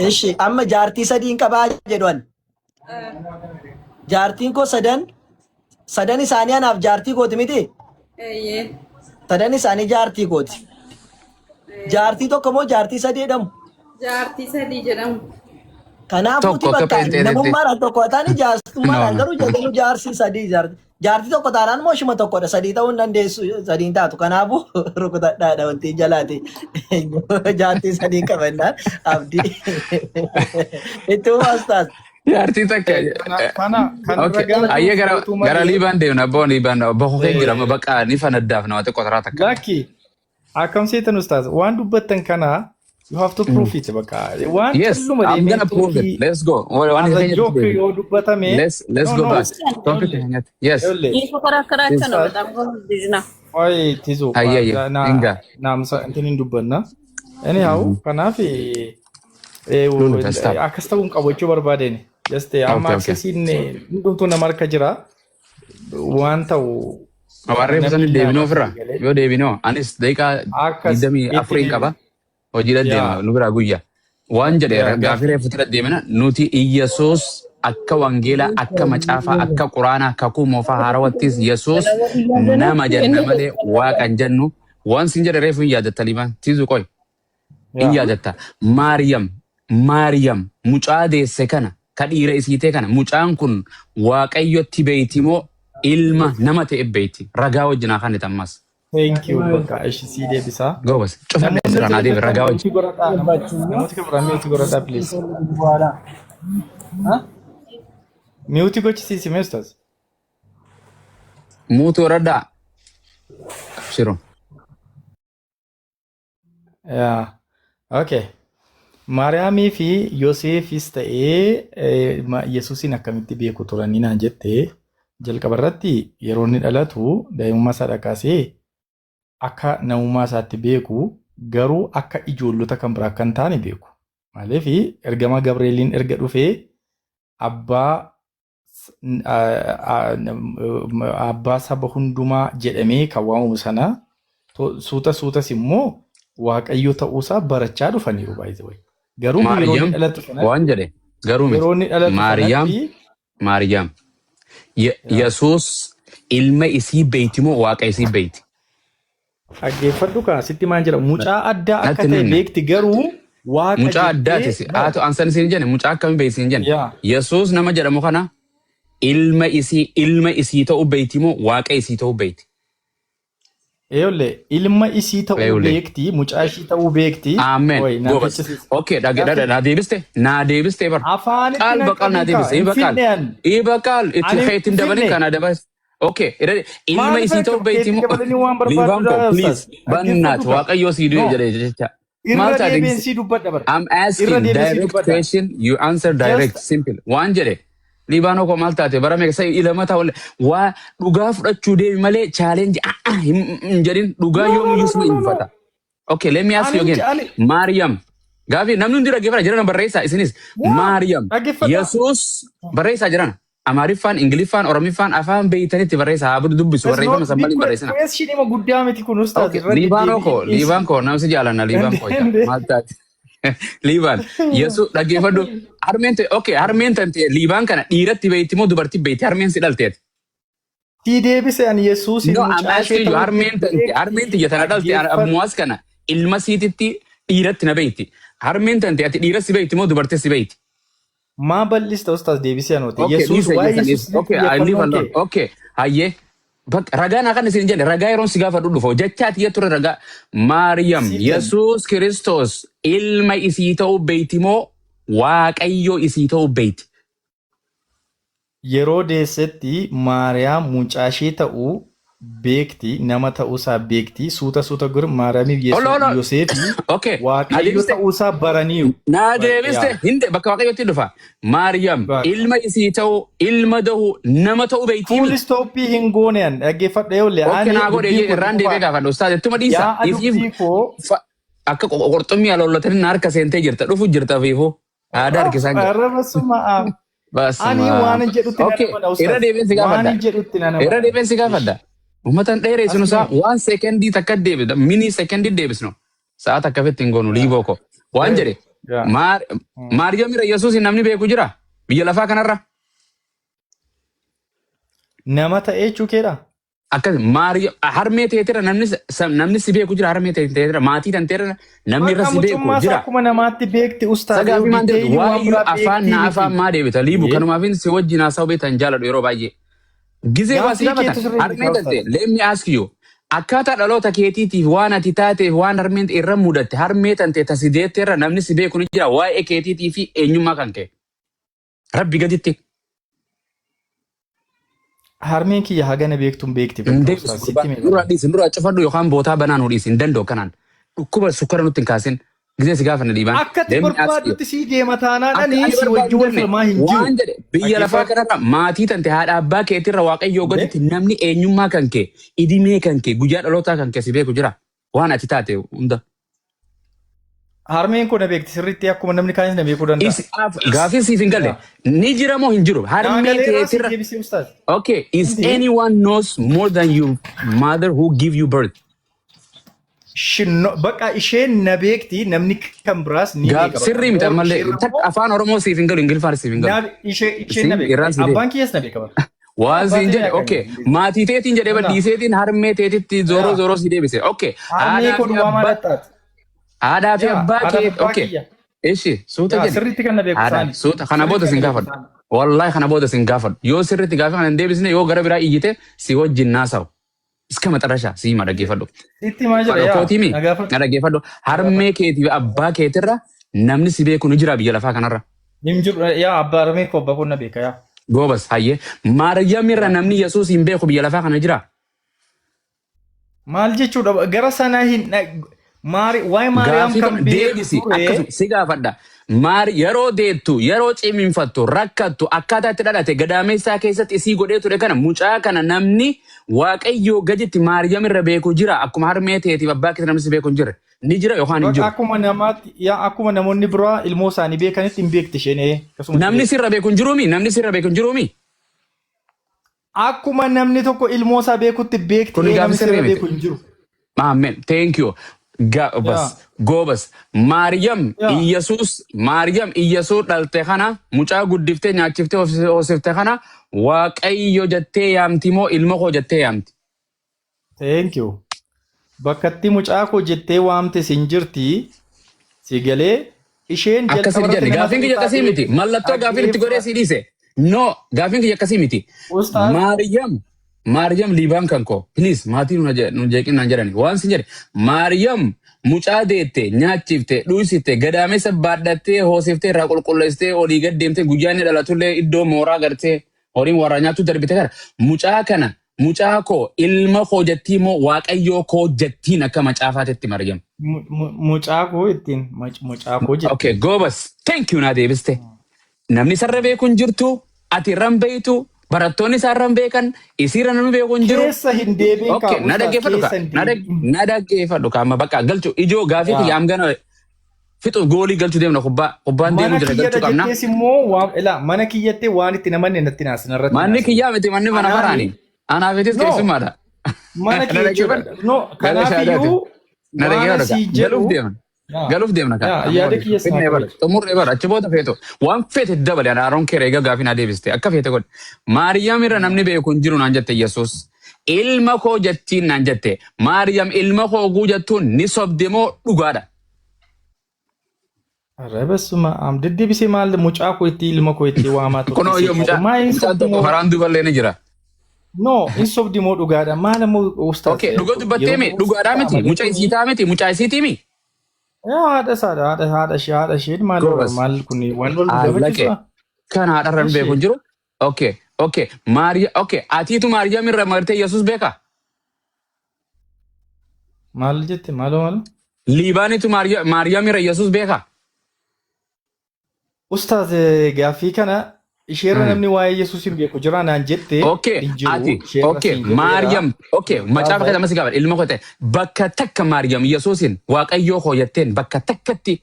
Ishi amma jaartii sadiin qabaa jedhu ani. Jaartiin koo sadan, sadan isaanii anaaf jaartii kooti miti? Eeyyee. Sadan isaanii jaartii kooti. Jaartii tokko moo jaartii sadii jedhamu? Jaartii sadii jedhamu. Kanaafuu Tokko akka bakka pheenxeetitti. Namummaadhaan tokko taani jaarsummaadhaan No. garuu jedhamu jaarsi sadii jaartii. Jaartii tokko taanaan immoo ishuma tokkodha. Sadii ta'uu hin dandeessu, sadii hin taatu. Kanaafuu rukutadhaadha wanti jalaati. Jaartii sadii qabannaan abdii. Itti fufaas taas. Jaartii takka. Kana kan Okay. ragaa Ayyee, gara fudhatu gara malee Liibaan deemna, abboon Liibaan boqoo jira bakka ni fanaddaaf nama xiqqoo taraa takka. Lakki, akkam seetan ustaaz, waan dubbattan kana you have to prove it, bakka waan Yes, calluma I'm deemee gonna prove it. talkii Let's go. Waan as a keenyatti joke deebina. yoo dubbatame Let's no go no back. Topic keenyatti. Yes. Ijoollee እየተከራከራቸው ነው። ustaaz በጣም ጎበዝ ልጅ ነው። Oi tizu Hayya hayya. na Inga. naamsa intin hin dubbanna. Anyhow, kanaaf Lulu, stop. Akkas ta'uu hin qabu jechuu barbaadeen. Just amma accessiin hundumtuu nama harka jira. Waan ta'u Warree namni sana deebinoo nama ofirraa. galee Yoo deebinoo anis daqiiqaa akkas digdamii itti afuriin qaba. deebi. Hojiirra deema nu biraa guyyaa. Waan jedheera Yaa gaafii gaaffii. reeffutti deemina, nuti Iyyasuus akka wangeelaa, akka macaafaa, akka Quraanaa, kakuu moofaa haarawattis Yesuus nama jenna malee Waaqa hin jennu. Waan sin jedhe reefu hin yaadatta, Liibaan tiizu qoy hin yaadatta. Maariyam, Maariyam mucaa deesse kana, ka dhiira isiitee kana, mucaan kun Waaqayyotti beeyti moo ilma nama ta'e beeyti? Ragaa wajjinaa kan ammas. Thank you, bakka ishi sii deebisaa. Goobas cufadhe Namoonni asirraa naa asirra deebi jirtan ragaa wajjin. mute godhadhaa. Namooti kan biraa mute godhadhaa, please. Mute gochisiisi mee, ustaz. Mute godhadhaa. Shiru. Yaa. Okay. Maariyaamii fi Yoseefis ta'ee Yesuusin akkamitti beeku turanii naan jette, jalqaba irratti yeroo inni dhalatu daa'imummaa isaa kaasee akka namummaa isaatti beeku, garuu akka ijoollota kan biraa akka hin taane beeku. Maaliif, ergamaa Gabreeliin erga dhufee abbaa saba hundumaa jedhamee kan waamamu sana, suuta suutas immoo Waaqayyo ta'uusaa barachaa dhufaniiru, by the way. Garuu yeroo inni Maariyaam dhalatu sanatti waan jedhe garuu miti. yeroo inni dhalatu Maariyaam sanatti Maariyaam Yesuus ilma isii beeyti moo Waaqa isii beeyti? Dhaggeeffadhu kaa sitti maal jedha, mucaa addaa akka Natti ta'e himne. beekti, garuu waaqa Mucaa addaati. Jettee Haa ta'u, ansan isin jenne, mucaa akkamii beeksi isin jenne. Yaa. Yesuus nama jedhamu kana ilma isii ta'uu beeyti moo waaqa isii ta'uu beeyti? Eeyolle, ilma isii ta'uu Eeyolle. beekti, mucaa ishii ta'uu beekti. Amen. Oi, na Goobas. fichisiisa. Okay, dhage naa deebiste. Naa deebiste bar. Afaanitti Qaal na baqaal naa qabii kaa deebiste. hin Iba qaal. finne ani. Iba qaal itti Ani ittiin hin dabalin finne. kana dabas. Okay, ilma Maal isii ta'uu beektu beeyti keetti moo dabalanii waan Liibaan barbaadu koo, please, dhaggeeffadhu bannaat kaa. waaqayyoo sii du'e No, jedhe jecha. Maal irra taate? deebiin sii dubbadha bara. I'm Irra asking deebiin sii direct dubbadha. question, you answer direct, Just simple. Waan jedhe. Liibaanoo koo, maal taate? Bara meeqa ilama ta'a waa dhugaa fudhachuu deemi malee challenge ah hin jedhin, dhugaa No, no, yoomiyyuu no, suma no, no, no. injifata. Okay, let me ask you Ani again. ani Maariyam. Gaafi namni hundi dhaggeeffata jiran, barreessaa isinis. Waa Maariyam. dhaggeeffadha. Yesuus barreessaa jiran. Amaariffaan, Ingiliffaan, Oromiffaan, afaan beeytanitti barreessaa haa dubbisu, That's barreeffama not san big malee barreessina. question, ima guddaa miti kun ustaaz, Okay, irra Liibaanoo koo, deddeebiin Liibaan dhiisi. koo, namsi jaalanna Liibaan koo ija. Maal taate? Liibaan, Yesuus dhaggeeffadhu. Harmeen ta'e, okay, harmeen tante Liibaan kana dhiiratti beeyti moo dubartii beeyti? Harmeen si dhalteeti. Sii deebise ani, Yesuusin No, I'm mucaa ishee asking you, ta'uu harmeen tante, harmeen tiyya tana dhalte, dhaggeeffadhu. ammuwaas kana ilma siititti dhiiratti na beeyti. Harmeen tante ati dhiira si beeyti moo dubartii si beeyti? Maa bal'ista ustaaz, deebisee anooti. Okay, Yesuus dhiise waa'ee dhiise Yesuus dhiise. Okay, I leave xiyyeeffannoon alone. kee. Okay, hayyee. Bakka ragaan akkan isin jedhe, ragaa yeroon si gaafadhu dhufa. Jecha ati ture ragaa. Maariyam, Sii kenna. Yesuus Kiristoos ilma isii ta'uu beeyti moo Waaqayyo isii ta'uu beeyti? Yeroo deessetti Maariyaam mucaa ishee ta'uu beekti, nama ta'uusaa beekti. Suuta suuta garuu Maariyaamiif Olo olo. Yoseefi Okay, naa Waaqayyo deebiste. ta'uusaa baraniiru. Naa deebiste. Yaa. Hinde bakka Waaqayyotti dhufa. Maariyam Bakka. ilma isii ta'uu, ilma dahu, nama ta'uu Full beeytiimi. stop hin goone an dhaggeeffadha yoollee Okay, ani naa godhe dubbiin koo irraan deebee dhufaa. gaafadha. Ustaaz, ittuma dhiisa. Yaa If dubbii koo akka qurxummii aloolatanii na harka seentee jirta. Dhufu jirta fiifuu. Aadaa harkisaan jira. Arraba suma ani Basuma. waan jedhutti nan Okay, amana irra ustaaz. deebiin si gaafadha. Waan jedhutti nan Irra amana. deebiin si gaafadha. Uummatan dheereessinu Ask isaa me. waan sekendii takka deebisa. Mini sekendii deebisnu. Sa'a takka fitti hin goonu liiboo ko. Waan jedhe. Yaa. Maariyaam irra Yesuus namni beeku jira? Biyya lafaa kanarra. Nama ta'ee jechuu keedha. Akkas Maariyaam harmee teetira namni si beeku jira, harmee teetira, maatii tanteera, namni irra Bakka si beeku mucummaa isaa jira. akkuma namaatti beekti ustaaz. Sagaafii maan deebitu? Detailii waan Waayyuu biraa afaan beektii na afaan miti. maa deebita liibu, kanumaafin si wajjin haasa'uu beektan jaaladhu yeroo baay'ee. Gizee waa si Gaaffii gaafatan keetu sirrii harmee miti tante, ustaaz. let me ask you, akkaataa dhaloota keetiitiif, waan ati taateef, waan harmeen irra mudatte, harmee tante tasideetteerra namni si beeku ni jira waa'ee keetiitii fi eenyummaa kan kee Rabbi gaditti? Harmeen kiyya hagana beektuun beekti Hin bakka deebisu ustaaz gurbaa. sitti hime Nurraa bara. dhiisi, nurraa cufadhu yookaan bootaa banaa nu dhiisi, hin danda'u kanaan. Dhukkuba sukkara nutti hin kaasin. Gizee si gaafanna dhiibaan. Akka ati Let me ask you. barbaaddutti sii deema taanaan Akka ani ani si barbaadu wajjin wal jenne falmaa hin jiru. waan jedhe, biyya lafaa Dhaggeeffadhu. kanarra maatii tante, haadha abbaa keetirra, Waaqayyoo Indee gaditti namni eenyummaa kan kee, idimee kan kee, guyyaa dhalootaa kan kee si beeku jira, waan ati taate hunda? Harmeen koo na beekti sirriitti, akkuma namni kaanis na beekuu danda'a. Gaafii siif hin galle, Yaa. ni jira moo hin jiru Naa harmee galeeraa sii teetirra? deebisee ustaaz. Okay, is Indee anyone knows more than your mother who give you birth? Shinno bakka isheen na beekti, namni kan biraas ni Gaaf beeka bakka. sirrii miti More ammallee isheerra takka immoo afaan Oromoo siif hin galu, Ingiliffaan siif hin galu. isheen na Si beekti. irraan si deebi. Abbaan kiyyaas na beeka bara. Waan Abbaa siin ta'e jedhe, akka okay, maatii teetiin jedhee Na. badhiiseetiin harmee teetitti zooroo Yaa. zooroo si deebise. Okay, Harmee haadhaa koo fi duwwaa abbaa maal haadhaa fi Yaa abbaa haadhaa kee, fi abbaa okay, kiyya. ishi suuta Yaa jedhe. sirriitti kan na beeku Haadhaa isaani. suuta kana booda Sirriitti sin kan na beeku gaafadhu. isaani. Wallahi kana booda sin gaafadhu. Yoo sirriitti gaafa kana hin deebisne, yoo gara biraa iyyite si wajjin naasawu. Iska maxarashaa si hima, dhaggeeffadhu. Sitti maa jira yaa Kootii mi na gaafadhu. na dhaggeeffadhu. Na gaafadhu. Harmee keetii fi abbaa keetirra namni si beeku ni jira biyya lafaa kanarra? Hin jiru yaa, abbaa harmee koo, abbaa koo na beeka yaa. Goobas, hayyee. Maariyamirra Yaa. namni Yesuus hin beeku biyya lafaa kana jira? Maal jechuudha, gara sanaa hin maari waa'ee Maariyaam Gaaffii kan kana beeku deebisi ture. Akkasuma si gaafadha. Maari yeroo deettu, yeroo cimiinfattu, rakkattu, akkaataa itti dhalate gadaameessaa keessatti isii godhee ture kana, mucaa kana namni Waaqayyoo gaditti Maariyaam irra beeku jira? Akkuma harmee teetiif abbaa keetti namni si beeku hin jirre. Ni jira yookaan hin Bakka jiru? akkuma namaatti yaa, akkuma namoonni biraa ilmoo isaanii beekanitti hin beekti isheen, akkasumatti Namni beekti. sirra beeku hin jiruumi? Namni sirra beeku hin jiruumi? Akkuma namni tokko ilmoo isaa beekutti beekti, Kun gaaffii namni sirrii sirra miti. beeku hin jiru. Amen. Thank you. Gabas. Goobas. Maariyam Iyyasuus, Maariyam Iyyasuus dhalte kana, mucaa guddiftee nyaachiftee hoosifte kana, Waaqayyo jettee yaamti moo ilma koo jettee yaamti? Thank you. Bakkatti mucaa koo jettee waamte sin jirti. Si galee isheen Akkas jalqaba hin irratti jenne. nama Gaafiin kiyya akkasii miti. Mallattoo gaafiin itti godhee si dhiise. No, gaafiin kiyya akkasii miti. Ustaaz Maariyam, Maariyam Liibaan kan koo. Please, maatii nu jeeqin naan jedhani. Waan sin jedhe, Maariyam mucaa deette, nyaachifte, dhuysite, gadaamessa baadhattee, hoosiftee, irraa qulqulleessitee, olii gad deemtee, guyyaa inni dhalatullee iddoo mooraa gartee horiin warraa nyaattu darbite kana. Mucaa kana, mucaa koo, ilma koo jettii moo Waaqayyoo koo jettiin akka macaafaatitti Maariyam? Mucaa koo ittiin mucaa koo Okay, jettiin. goobas. Thank you naa deebiste. Namni isarra beeku hin jirtu, ati irra hin beektu, barattoonni isaa irra hin beekan, isiirra namni beeku hin jiru. Keessa hin deebiin kaa Okay, na ustaaz dhaggeeffadhu kaa. keessa hin Na deebiin. na dhaggeeffadhu kaa. Amma bakka galchu ijoo gaafii Yaa. kiyya am gana fixu goolii galchu deemna kubbaa. Kubbaan deemu Mana jira kiyyadha galchuu qabna. jettees immoo waan ilaa mana kiyyattee waan itti namanne natti naasin irratti Manni naasin. kiyyaa miti manni mana Anaani faraani. Anaafitis no keessummaadha. mana Na kiyya jechuudha. dhaggeeffadhu. No Gala shaadaati. kanaafiyyuu Na waan dhaggeeffadhu kaa. asii Galuuf jedhu deemna. yaa Galuuf deemna kaa. yaa Amma yaada waliif. kiyya sinaa Fitnee bara. kabaja. Xumurree bara. Achi booda feetu. Waan feete dabale. Ana Aaroon kee eega gaafii naa deebiste. Akka feete godhe. Maariyaam irra namni beeku hin jiru naan jette Yesuus. Ilma koo jettiin naan jette. Maariyaam ilma koo oguu jettuun ni sobde moo dhugaadha? Arra basuma am deddeebisee maal mucaa koo itti ilma koo itti waamaa turte Kunoo iyyuu si mucaa maa hin mucaan sobdi tokko moo faraan duuballee ni jira. no hin sobdi moo dhugaadha maal ammoo ustaaz Okay, dhuga dubbattee yeroo mi? Dhugaadhaa ta'a miti? malee Mucaa kuni isiitaa miti? Mucaa isiitii mi? yaa haadha isaadha haadha haadha ishee haadha isheen maal Goobas. maal kuni waan wal Allaqe. gaafachiisudha. Kan haadharra hin beeku Ishee hin jiru. Okay, okay. Maariya, okay. Atiitu Maariyaam irra martee Yesuus beekaa? Maal jette maaloo maaloo? Liibaanitu Maariyaam irra Yesuus beekaa? Ustaaz gaaffii kana isheerra namni waa'ee Yesuus hin beeku jira naan jette Okay, hin jiru ati, isheerra okay, siin jedheera. Maariyam, okay, macaafa keessa amma si gaafadha, ilma koo ta'e, bakka takka Maariyam Yesuusin Waaqayyoo koo jetteen bakka takkatti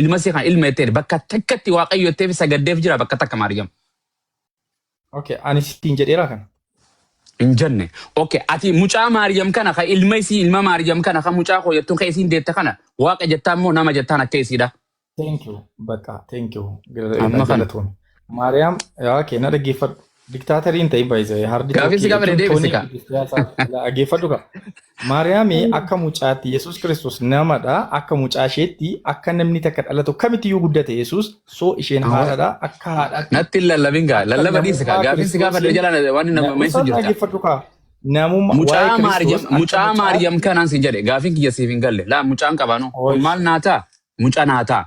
ilma isii kana ilma jetteen bakka takkatti Waaqayyo jetteef sagaddeef jira bakka takka Maariyam. Okay, ani siin jedheera kana. Hin jenne. Okay, ati mucaa Maariyam kana ka ilma isii ilma Maariyam kana ka mucaa koo jettuun ka isiin deette kana Waaqa jettaan moo nama jettaan akka isiidha? Thank you. Bakka thank you. Amma kana. Galatoon. Maariyaam yaa kee na dhaggeeffadhu. Diktaaterii hin ta'in baay'isee hardi Gaaffii si tokkee gaafadhe jechuun deebisi toonii kaa. siyaasaa dhaggeeffadhu ka. Maariyaami akka mucaatti Yesuus Kiristoos namadha. Akka mucaa isheetti akka namni takka dhalatu kamittiyyuu guddate Yesuus soo isheen haadhadha. Akka haadhaatti Natti hin lallabin gaa. akka Lallaba dhiisi kaa. namummaa Gaaffiin si gaafadhe Kiristoosiin jala waan nama ma'isu ustaas jirta. dhaggeeffadhu kaa. Namummaa waa'ee Mucaa Maariyam Kiristoos akka mucaa Maariyam mucaatti kanaan si jedhe gaafiin kiyya siif hin galle. Laa mucaan qabaanu. Kun maal naa ta'a? Mucaa naa ta'a.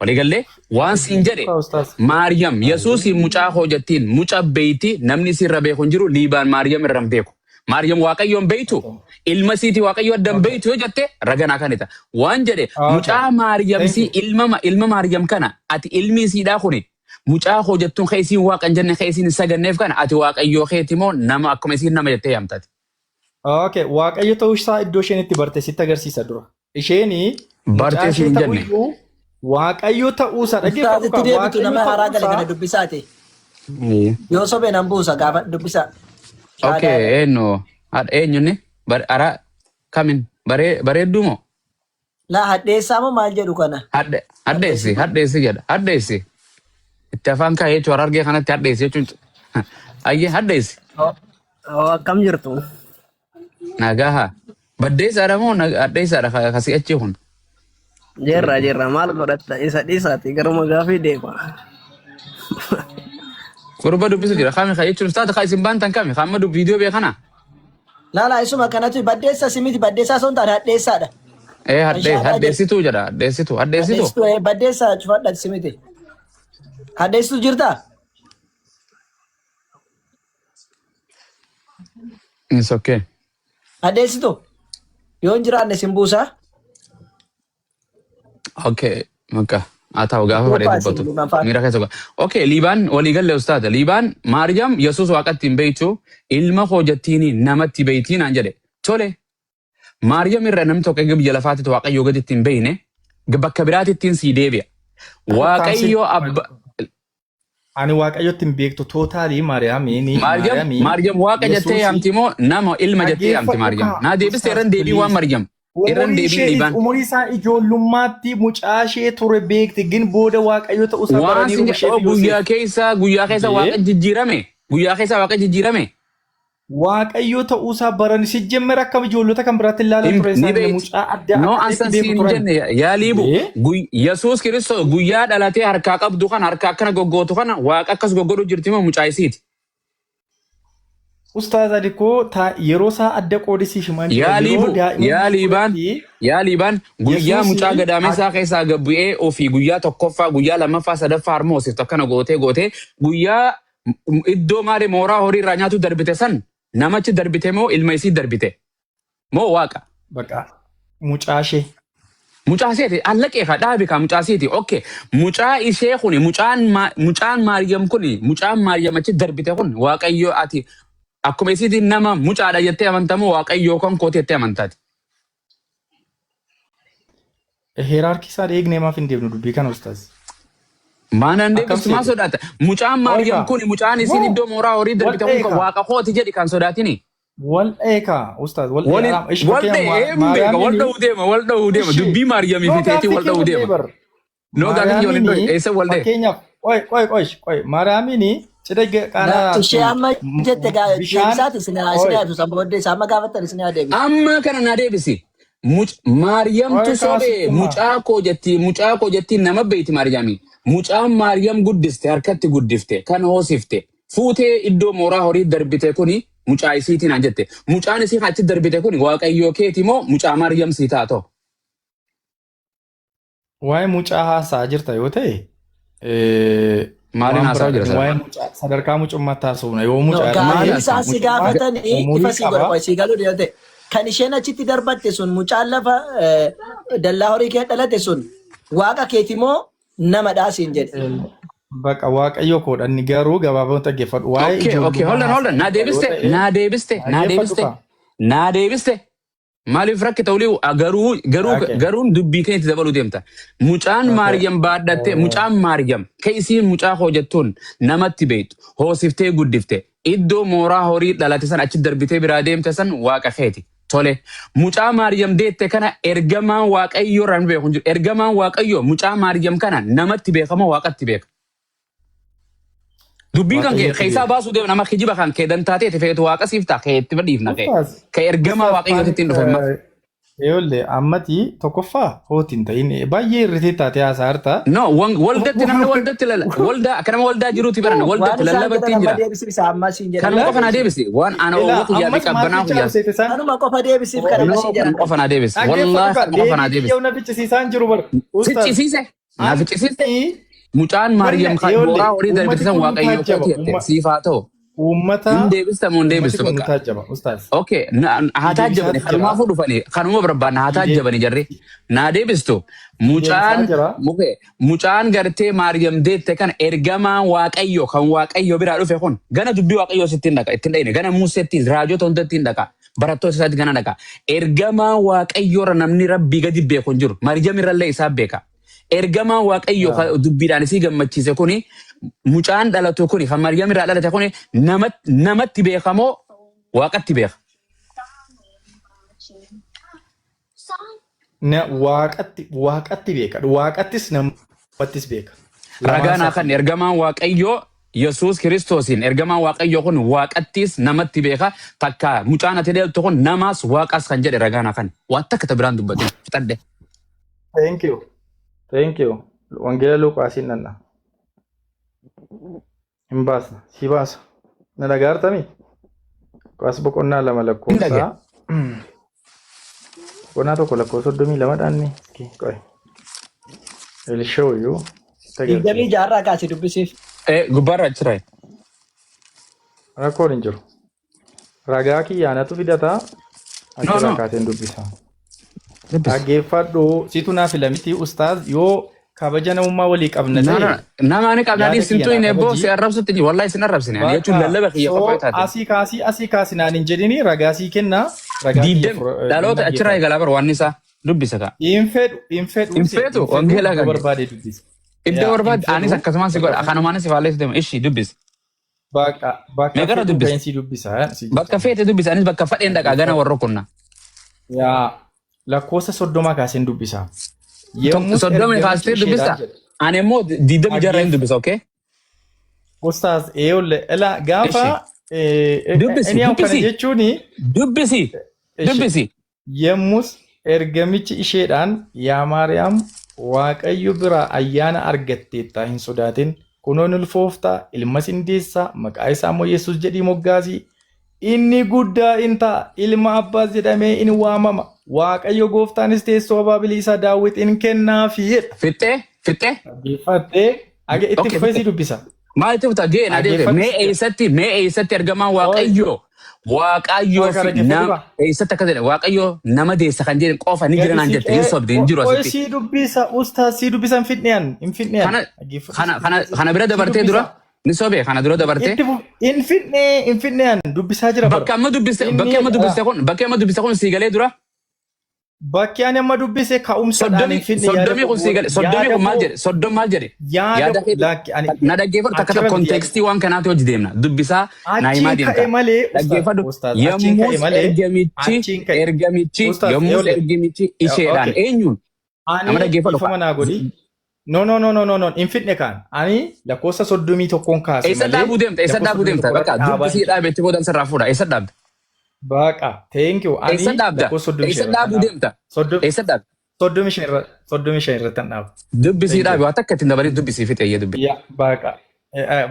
Walii gallee waan siin jedhe Kaa ustaas. Maariyam Yesuusiin mucaa koo jettiin muca beeyti namni isiirra beeku hin jiru Liibaan Maariyam irra hin beeku. Maariyam Waaqayyoon beeytu ilma isiitii Waaqayyo adda hin Okay. beeytu yoo jette raganaa kanita. Waan jedhe Okay. mucaa Maariyam Thank isii you. ilma Maariyam kana ati ilmi isiidhaa kuni mucaa koo jettuun kee isiin waaqa hin jenne kee isiin hin saganneef kana ati Waaqayyoo keeti moo nama akkuma isiin nama jettee yaamtati. Okay, Waaqayyo ta'uu isaa iddoo isheen itti barte sitti agarsiisa dura. Isheen mucaa Bartee ishee siin ta'uu jenne. iyyuu Waaqayyo ta'uu isaa dhaggeeffadhu Ustaazitti kaa deebitu Waaqayyo nama haaraa ta'uu gale kana isaa dubbisaati. Yoo sobee nan buusa gaafa dubbisa. Okay, Shaadaadha. eenyu eenyunni ara kamin bareedduu moo? Laa hadheessaa moo maal jedhu kana? Hadheessi hadheessi jedha hadheessi. Itti afaan kaa'ee jechuun harargee kanatti hadheessi jechuun ayyee hadheessi. Oo, akkam jirtu? Nagaha. Baddeessaadha moo hadheessaadha kasii achi kun? Jirra jirra maal godhatta isa dhiisaati garuma gaafii deema. Gurba dubbisu jira. Kami ka jechuun taata ka isin baantan kami? Ka amma viidiyoo beekana? Laa laa isuma kanatu baddeessa si miti baddeessaa osoo hin taane hadheessaadha. Ee Kan hadhee shaadaa jedhu. hadheessituu jedha hadheessituu hadheessituu. Hadheessituu baddeessa cufadha si miti. Hadheessituu jirtaa? It's okay. Hadheessituu yoo hin jiraanne sin buusaa. Okay, maka haa ta'u gaafa fedhe Qophaa isin dubbatu. liiban faana. Miira keessa go'a. Okay, Liibaan walii galle ustaata. Liibaan Maariyaam Yesuus waaqatti hin beektu ilma koo jettiini namatti beektii naan jedhe. Tole, Maariyaam irra namni tokko eega biyya lafaatitti waaqayyoo gaditti hin beekne bakka biraatittiin sii deebi'a. Waaqayyo abba Ani waaqayyotti hin beektu tootaalii Maariyaamiin Maariyam Maariyaamii Maariyam waaqa jettee Yesuusii yaamti moo nama ilma jettee yaamti dhaggeeffadhu Maariyam? kaa Naa deebiste ustaas irran deebii waan please. Maariyam. Irran Umurii deebiin ishee Liibaan. umurii isaa ijoollummaatti mucaa ishee ture beekti gin booda waaqayyo ta'uu isaa Waan baraniiru sin ishee jedhu fi guyyaa Yoseef. keessa guyyaa keessa Jee waaqa jijjiirame. Guyyaa keessa waaqa jijjiirame. Waaqayyo ta'uusaa baran sijjemmera akka ijoollota kan biraatti ilaalan ture Ni isaan beekti. mucaa addaa No, akka ansan ta'etti beeku siin turan. jenne yaa liibu. Ee? Yesuus Kiristoos guyyaa dhalatee harkaa qabdu kana harkaa akkana goggootu kana waaqa akkas goggodhu jirti moo mucaa isiiti? Ustaaz Adikoo yeroo isaa adda qoodisiif himaan jira. Yaa Yeroo liibu, yaa daa'imummaa liibaan, turetti yaa liibaan guyyaa Yesuus mucaa gadaameessaa keessaa gad bu'ee ofii guyyaa tokkoffaa, guyyaa lammaffaa, sadaffaa harma hoosiftu akkana gootee gootee guyyaa iddoo maali mooraa horii irraa nyaatu darbite san namachi darbite moo ilma isii darbite moo waaqa? Baqa mucaa ishee. Mucaa isheeti allaqee kaa dhaabi kaa mucaa isheeti. Okay. Mucaa ishee kuni mucaan mucaan Maariyam kuni mucaan Maariyam achi darbite kun Waaqayyo ati akkuma isiitiin nama mucaadha jettee amantamoo Waaqayyo kan kooti jettee amantaati? Hierarchy isaa eegnee maaf hin deemnu dubbii kana ustaaz? Maanaan Akkam deebistu maa seete? sodaata? Mucaan Maariyam Qoy kuni mucaan isiin No, iddoo mooraa horii wal darbite kun kan eegaa. Waaqa kooti jedhi kan sodaatini. Wal eegaa ustaaz wal Wal eegaa. Ishi wal fakkeenya dha'ee hin beeka wal Maariyaamiin dha'uu deema wal dha'uu deema ishi dubbii Maariyamii no fi teetii gaaffii wal kee dha'uu wal deema. bar. No gaaffii kee wal hin dho'e Maariyaamiin eessa wal dha'e? fakkeenyaaf qoy qoy qoy qoy Maariyaamiin cidha Na ishee qaanaatti amma jette bishaan deebisaati isin isin qoy yaadu san booddee isaan amma gaafattan isin haa deebisu. Amma kana naa deebisi. Maariyamtu qoy sobee kaasittuma mucaa koo jetti mucaa koo jetti nama beeyti Maariyami. Mucaan Maariyam guddiste harkatti guddifte kan hoosifte fuutee iddoo mooraa horii darbite kuni mucaa isiitiin naan jette. Mucaan isii achi darbite kuni Waaqayyoo keeti moo mucaa Maariyam sii taatoo? Waa'ee mucaa haasa'aa jirta yoo ta'e Maaliin waan haasa'aa biraa jira waa'ee sana? mucaa sadarkaa mucummaatti haasofna yoo No, mucaa Maali gaafii ta'e isaan si mucummaa gaafatanii ifa umurii sii godha qaba. qoy sii galuu yoo ta'e kan isheen achitti darbatte sun mucaan lafa dallaa horii kee dhalate sun waaqa keeti moo namadhaa siin jedhe. Baqa Waaqayyo koodha inni garuu gabaabumatti dhaggeeffadhu waa'ee Okay, ijoollummaa hold on, hold on. haasa'aa Naa jirta yoo deebiste, ta'e naa deebiste, naa dhaggeeffadhu deebiste, kaa. naa deebiste. Maaliif rakkita olii garuu garuu Okay. garuun dubbii keenya itti dabaluu deemta. Mucaan Okay. Maariyam baadhatte mucaan Maariyam ka isiin mucaa koo jettuun namatti beektu hoosiftee guddifte iddoo mooraa horii dhalate san achi darbitee biraa deemte san waaqa keeti. Tole mucaa Maariyam deette kana ergamaan Waaqayyoo irraa nu beeku hin jiru. Ergamaan Waaqayyoo mucaa Maariyam kana namatti beekama waaqatti beeka. Dubbiin kan kee Waaqayyotti keessaa beeka. baasuu deema nama kijiba kan kee dantaa ta'e feetu waaqa siif ta'a kee itti badhiifna kee. Ustaaz, Ka ergamaa ustaaz waaqayyootitti hin dhufe amma. Ijoollee ammati tokkoffaa hooti hin ta'in baay'ee irritee taatee haasaa jirta. No, waldatti namni waldatti lala waldaa akka nama waldaa jiruuti baran Waan waldatti isaan lallabatti jedhan hin amma jira. deebisiif isa amma siin jedhan Kanuma qofa naa deebisiif. deebisi. Waan ana Ilaa oowwa kiyyaa fi ammas maal qabbanaa jechaa kiyyaa. dhufte isaan? Kanuma qofa deebisiif kan amma No, siin jedhan. kanuma qofa naa deebisi. Dhaggeeffadhu Wallaahi kaa kanuma qofa naa deebii deebisi. kiyya na fichisiisaan jiru bara. Ustaaz Ficcisiise. Naa ficcisiiste. ani Mucaan wanna Maariyam kan ijoollee mooraa horii uummati darbite san kun nu waaqayyo taajjaba. kooti jette siif haa ta'u. Uummata Hin deebista moo hin uummati deebistu kun nu bakka. taajjaba ustaaz. Okay, haa Si taajjabani deebisaatu jira. kanumaafuu dhufani kanuma barbaanna haa Si taajjabani jarri naa deebistu deebisaa mucaan jira. muke mucaan gartee Maariyam deette kana ergamaan Waaqayyo kan Waaqayyo biraa dhufe kun gana dubbii Waaqayyoo sitti hin dhaqa ittiin dhayine gana Museetti raajota hundatti hin dhaqa barattoota isaatti gana dhaqa ergamaan Waaqayyo irra namni Rabbii gadi beeku hin jiru Maariyam irrallee isaa beeka ergamaan Waaqayyo kan dubbiidhaan isii gammachiise kuni mucaan dhalatu kuni kan Maariyam irraa dhalate kuni namatti beekamoo waaqatti beeka. Waaqatti waaqatti beeka. Waaqattis namattis beeka. Ragaa Lamaan naa isaatti kan ergamaan Waaqayyoo Yesuus Kiristoosiin ergamaan Waaqayyoo kun waaqattis namatti beeka takka mucaan ati dhaltu kun namaas waaqas kan jedhe ragaa naa kan waan takka ta biraan dubbate fixadhe. Thank you. Thank you. Wangeela Luqaasiin nanna. Hin baasna. Si baasa. Na dhagaartami? Luqaas boqonnaa 2 Hin lakkoofsa. dhage. Boqonnaa 1 lakkoofsa 32 dhaanni. Qoy. I'll show you. Sitti Digdamii agarsiisa. jaarraa kaase dubbisiif. Gubbaarra achirra. Rakkoon hin jiru. Ragaa kiyyaanatu fidataa. No Achirraa no. kaaseen dubbisa. Dubbisi. Dhaggeeffadhu situ naa filamiti ustaaz yoo kabaja namummaa walii qabna No ta'e no. Nama ani qabna yaada ani kiyya sintu naa hin ebboo kabaji. si arrabsutti hin jiru. Wallahi sin arrabsine. Ani jechuun Bakka lallaba kiyya qofa soo yoo taate. asii kaasii asii kaasi naan hin jedhini ragaa sii kennaa ragaa kiyya Diidam dhaloota achirraa dhaggeeffadhu. eegalaa bar waan isaa dubbisa kaa. Hin fedhu hin fedhu Hin si hin feetu fedhu wangeelaa iddoo kan kee. barbaade dubbisa. Iddoo Yaa hin barbaade anis fedhu akkasumaan si bakka godha. fedhu Kanumaanis si faalleessu deema. Ishi dubbisi. bakka bakka Meeqarra fedhu dubbisi? kan sii dubbisa si Bakka jecha. feete dubbisi. Anis bakka fadheen dhaqaa gana Dhaggeeffadhu. warra kunna. Yaa lakkoofsa 30 kaaseen dubbisa. Yommus 30 ergamichi kaastee isheedhaan dubbista. jedhe. Ani immoo 26 hin Dhaggeeffa. dubbisa, okay? Ustaaz eeyolle ilaa gaafa Ishi. Dubbisi, Anyhow, kana dubbisi. jechuun Dubbisi. Dubbisi. Yommus ergamichi isheedhaan, "Yaa Maariyaam, Waaqayyo biraa ayyaana argatteetta, hin sodaatin. Kunoo ni ulfooftaa, ilmas hin deessaa, maqaa isaa immoo Yesuus jedhii moggaasi. Inni guddaa in ta'a, ilma abbaas jedhamee in waamama. Waaqayyo gooftaanis teessoo abaabilii isaa Daawit in kennaafi," jedha. Fixxee? Fixxee? Dhaggeeffattee itti Okay, fufee si fixxee. dubbisa. Maal itti fufta? Gee na deebite. Dhaggeeffadhu Mee si jedha. eessatti ergamaan Oi, Waaqayyo Waaqayyoo oi, fi kana nama dhaggeeffadhu. eessatti akka jedhe Waaqayyo nama deessa kan jedhe qofa ni jira Gadi naan jette hin siqee sobde, hin jiru oi, asitti. si dubbisa, ustaas, si dubbisa, hin fidnean, hin fidnean. Kana Dhaggeeffadhu, kana si kana dubbisa. kana bira Si dabartee dura dubbisa. ni sobe kana dura dabartee Itti fuf, hin fidnee, hin fidnean, dubbisaa jira bara. Bakka amma dubbiste Inni bakki amma dubbiste kun bakki amma dubbiste kun sii galee dura. Bakki ani amma dubbise ka'umsadhaan 30 hin fidne yaada 30 koo kun sii gale 30 yaada kun maal koo jedhe, 30 maal jedhe? Yaada Yaada koo kee lakki ani na dhaggeeffadhu takka achirra takka miti yaada. Context waan kanaati hojii deemna dubbisaa naa himaa Achiin ka'e deemta. malee, ustaaz, Dhaggeeffadhu. ustaaz, achiin ka'e Yommus malee, ergamichi achiin ka'e ergamichi ustaaz yommus eeyolle ergamichi isheedhaan okay eenyuun nama ani dhaggeeffadhu. Dhiifama naa godhi. No, no, no, no, no, no, hin fidne kaan. Ani lakkoofsa 31n kaase Eessa malee dhaabuu deemta? Eessa lakkoofsa dhaabuu soddomii deemta? tokko Bakka irratti dhaabaa dubbisii hin jiru. dhaabetti boodan sirraa fuudha. Eessa dhaabda? Baqa, thank you. Ani Eessa dhaabda? lakkoofsa 35 Eessa irratti dhaabuu dhaaba. deemta? Eessa dhaabda? 35 irra, 35 irratti dhaaba. Dubbisii Thank you. dhaabi, waan takka ittiin dabalii dubbisii fixe eeyyee dubbi. Ya, baqa.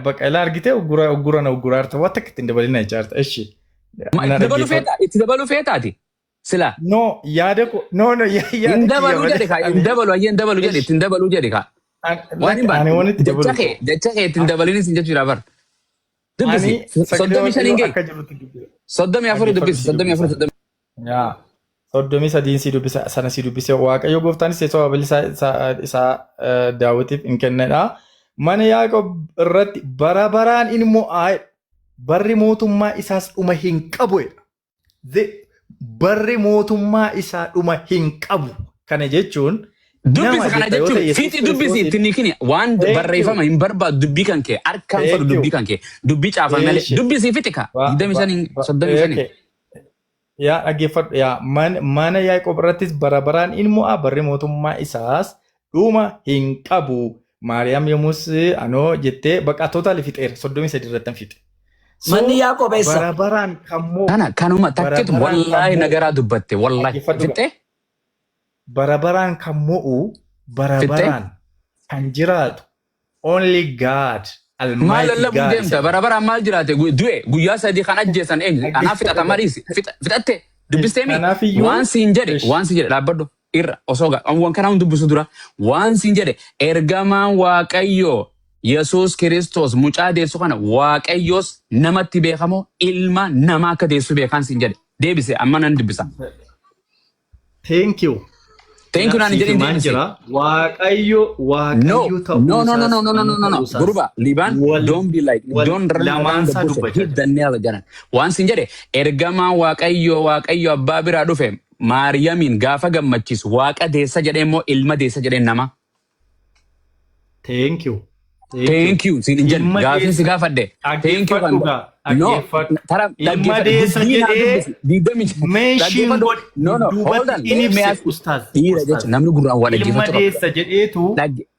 Baqa, ilaa argitee uggura uggura na ugguraa jirta. Waan takka ittiin dabalina jechaarta. Eshi. Ma Na itti dabaluu dhaggeeffadhu. feeta? Itti dabaluu feetaati? Sila. No, yaada ko, no, no, Hin yaada kiyya dabaluu malee jedhe kaa, hin ani dabalu, ayyee hin dabalu jedhe, eshi ittiin dabaluu jedhe kaa. Waan hin Lakki ani baane waan itti jecha dabalu kee qabu. jecha kee ittiin dabalinis hin jechuudha bar. Dubbisi Ani sagalee 35 hin Waaqayyoo gahi. akka jirutti dubbisa. 34 Dhaggeeffadhu, dubbisi si 34 dubbisa. 30. Yaa. 33n si dubbisa, sana si dubbise. Waaqayyo gooftaanis teessoo abaabilii isaa Daawitiif in kennedha. Mana Yaaqoob irratti bara baraan in mo'aa. Barri mootummaa isaas dhuma hin qabu jedha. Barri mootummaa isaa dhuma hin qabu. Kana jechuun Dubbisi nama kana jetta yoo jechuun ta'e Yesuus fiixi dubbisi Kiristoosiin. ittiin hiikini waan Thank you. barreeffama hin barbaadu, dubbii kan kee harkaan fadhu Thank you. dubbii kan kee dubbii caafame malee Eeshi. dubbisi fiixi ka 25 35. Okay. Yaa, dhaggeeffadhu, yaa, mana Yaaqoob irrattis bara baraan in mo'a, barri mootummaa isaas dhuma hin qabu. Maariyaam yommus anoo jettee, baqa, totally fixeera, 33 irratti fixe. So Manni Yaaqoob eessa? bara baraan kan mo'u Kana kanuma bara takkitu baraan kan wallaahi mo'u nagaraa dubbatte wallaahi dhaggeeffadhu gaa. Fixxee? Bara baraan kan mo'u, bara Fixxee? baraan kan jiraatu only God Maal Almighty lallabuu God deemta? isa. Bara baraan maal jiraate? Du'e guyyaa 3 kan ajjeesan eenyu? Anaaf Dhaggeeffadhu fixata gaa. mariisi fixatte dubbisteemi Kanaafiyyuu waan siin jedhe waan siin jedhe dhaabbadhu irra osoo waan kana hundi dubbisu dura waan siin jedhe, ergamaan Waaqayyoo Yesuus Kiristoos mucaa deessu kana Waaqayyoos namatti beekamoo ilma namaa akka deessu beekaan siin jedhe deebise, amma nan dubbisa. Thank you. Thank you naan hin Siif jedhin himaan deebise. jira. Waaqayyo No, Waaqayyo ta'uu no, no, no, isaas no, no, no, no, nama no, no. ta'uu isaas Guruba, Liban, wal don't be like, wal don't run around lamaansaa the bush. dubbachaa Hit jira. the nail jedhan. Waan sin jedhe, ergamaan Waaqayyo Waaqayyo abbaa biraa dhufe Maariyamiin gaafa gammachiisu Waaqa deessa jedhee immoo ilma deessa jedhee nama. Thank you. Thank you. Thank you siin hin jedhe. Ilma Gaafin si deessa gaafadhe. Thank you kan. Dhaggeeffadhu gaa. No, Dhaggeeffadhu. tara Ilma dhaggeeffadhu. deessa Dubbii naa jedhee dubbisi. 20 mention dhaggeeffadhu. godhe No, no, hold duubatti on. in Let me ibse ask. ustaaz. Dhiira Ustaaz. jecha namni gurraan waa Ilma dhaggeeffachuu qaba. deessa jedheetu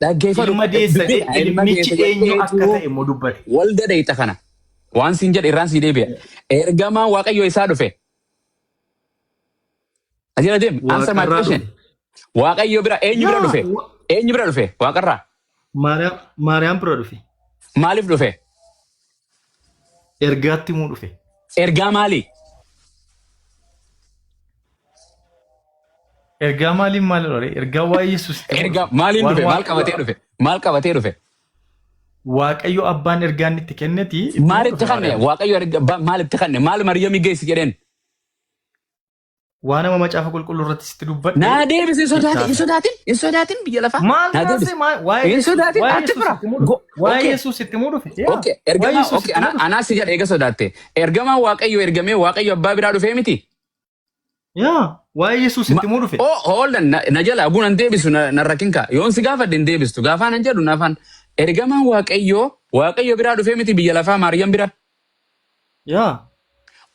Dhaggeeffadhu. ilma deessa Dubbii jedhee ilma ilmichi deessa eenyu akka jedheetu ta'e immoo dubbate. Walda dheeyxa kana. Waan siin jedhe irraan sii deebi'a. Ergamaan Waaqayyo isaa dhufe. Ajira deemi. Answer my Waaqarraa question. dhufe. Waaqayyo bira eenyu bira Yaa dhufe? Eenyu bira dhufe? Waaqarraa. Maariyaam bira dhufe. Maaliif dhufe? Ergaatti himuu dhufe. Ergaa maali? Ergaa maaliin maal dhufe? Ergaa waa'ee Yesuus itti himuu Ergaa dhufe. maaliin Waan dhufe? Maal qabatee dhufe? Maal qabatee dhufe? Waaqayyo abbaan ergaa inni itti kenneti itti himuu Maal itti dhufe kanne? Maariyaam. Waaqayyo erga maal itti kanne? Maal Maariyaamii geessi jedheen? Waan nama macaafa qulqulluu irratti sitti dubbadhe Naa deebisi, hin sodaatin, hin itti sodaatin, hin sodaatin biyya lafaa. Maal Naa deebisi. taasise maal waa'ee Hin Yesuus sodaatin waa'ee ati Yesuus bira. itti himuu dhufe. Go. Waa'ee Okay. Yesuus itti himuu dhufe. Yaa Okay. waa'ee Ergamaa Yesuus okay itti himuu dhufe. Anaa si jedha eega sodaatte. Ergamaan Waaqayyo ergamee Waaqayyo abbaa biraa dhufee miti. Yaa, waa'ee Yesuus itti himuu dhufe. Oh, hold on, na jala aguun an deebisu na rakkin kaa. Yoon si gaafadhe hin deebistu. Gaafaan an jedhu naafaan ergamaan Waaqayyoo Waaqayyo biraa dhufee miti biyya lafaa Maariyaam bira. Yaa.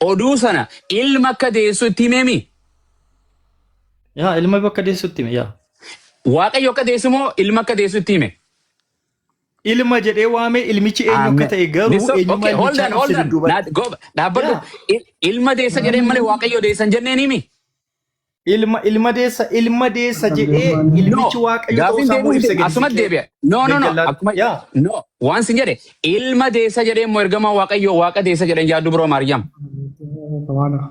Oduu sana ilma akka deessu itti himeemi. Yaa, ilma bakka deessutti hime, yaa. Waaqayyo akka deessu moo ilma akka deessu itti hime? Ilma jedhee waamee ilmichi eenyu akka Amen. ta'e garuu Niso, eenyummaa okay, hold ilmichaa on, hold ibse on. dudduubatti. Go, dhaabbadhu. Yaa. Ilma deessa jedheen malee Waaqayyo deessa hin jenneen himi. Ilma deessa jedhee No, ilmichi Waaqayyo ta'uu gaafiin isaa immoo deebiin ibsa gadi asuma siqee deebi'a. No, no, no. gaggallaatti. Akkuma Yaa. no, waan sin jedhe ilma deessa jedhee immoo ergamaa Waaqayyo Waaqa deessa jedheen yaaddu biroo Maariyaam.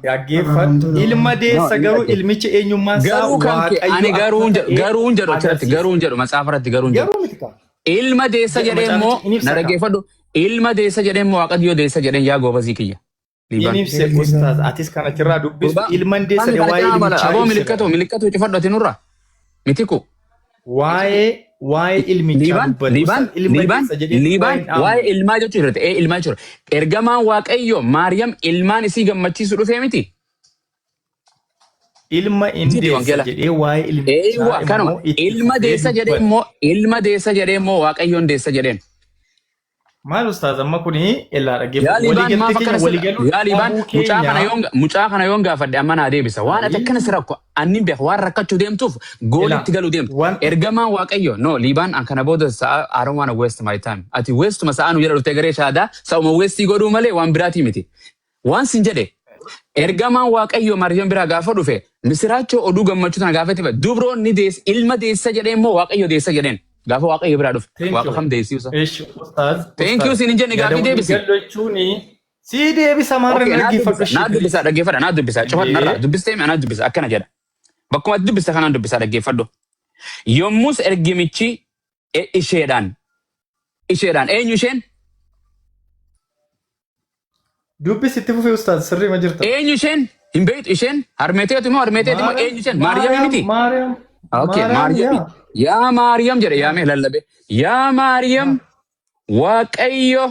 Dhaggeeffadhu. Ilma No, deessa ni garuu dhaggeeffadhu. ilmichi eenyummaan isaa Garuu kan kee Waaqayyo ani akka garuun jedhu ta'e garuun jedhu achirratti agarsiisa. garuun jedhu macaafa irratti garuun jedhu. Garuu miti kaa. Ilma deessa Jedhu jedhee immoo macaafichi in na ibsa kaa. dhaggeeffadhu. Ilma deessa jedhee immoo Waaqayyo deessa jedheen yaa goobasii kiyya. In Liibaan. ibse ustaaz atis kan achirraa dubbistu Gurbaa. ilma deessa Kan jedhee waa'ee kana bala ilmichaa aboo ibse milikkatu garuu. milikkatu cufadhu ati nurra. Mitiku. Waa'ee ilmichaa Liibaan dubbate Liibaan ustaaz ilma Liibaan deessa jedhee waa'ee Liibaan hin dhaamu. waa'ee ilmaa jechuu jirte ee ilmaa jechuudha. Ergamaan Waaqayyo Maariyaam ilmaan isii gammachiisu dhufee miti. Ilma in Jedhi deessa wangeela. jedhee waa'ee ilmichaa Eeywa kanuma immoo itti ilma fufee deessa jedhee dubbate. immoo ilma deessa jedhee immoo Waaqayyoon deessa jedheen. Maal ustaaz amma kuni illaa Yaa dhaggeeffadhu. Liibaan Waliigaltee maaf keenya akkana sirra waliigaluu yaa Liibaan dhabuu mucaa kana keenya. yoon mucaa kana yoon gaafadhe amma naa deebisa. Waan ati akkana si rakko anni beeku waan rakkachuu deemtuuf Ilaa goolitti galuu deemtu. wanti Ergamaan Waaqayyo no Liibaan an kana booda sa'a I don't wanna waste my time. Ati waste sa'a nu jedha dhuftee garee shaadaa sa'uma waste godhuu malee waan biraatii miti. Waan sin jedhe ergamaan Waaqayyo Maariyaam biraa gaafa dhufe misiraachoo oduu gammachuu tana gaafa itti dubroon ni deessa ilma deessa jedhee immoo Waaqayyo deessa jedheen gaafa Waaqayyo biraa dhufe Thank Waaqa you. kam deessiisa. Ish ustaaz Thank you ustaaz sin hin jenne yaada gaafii deebisi. waliigaluu jechuun si deebisa maarra Okay, naa dhaggeeffadhu dubbisa, ishee naa dubbisa, please. dhaggeeffadha, naa dubbisa. Cufadhu narraa Ee dubbistee naa dubbisa akkana jedha. Bakkuma ati dubbista kanaan dubbisa dhaggeeffadhu. Yommus ergimichi isheedhaan eenyu isheen? Dubbisi itti fufee ustaaz sirrii ma jirta? Eenyu isheen? Hin beektu isheen? Harmeeteeti moo harmeeteeti moo eenyu isheen? Maariyaamii Maariyaam miti? Maariyaam Okay, Maariyaam Maariyaami. yaa. Yaa Maariyaam jedhe yaamee lallabe. Yaa Maariyaam Waaqayyo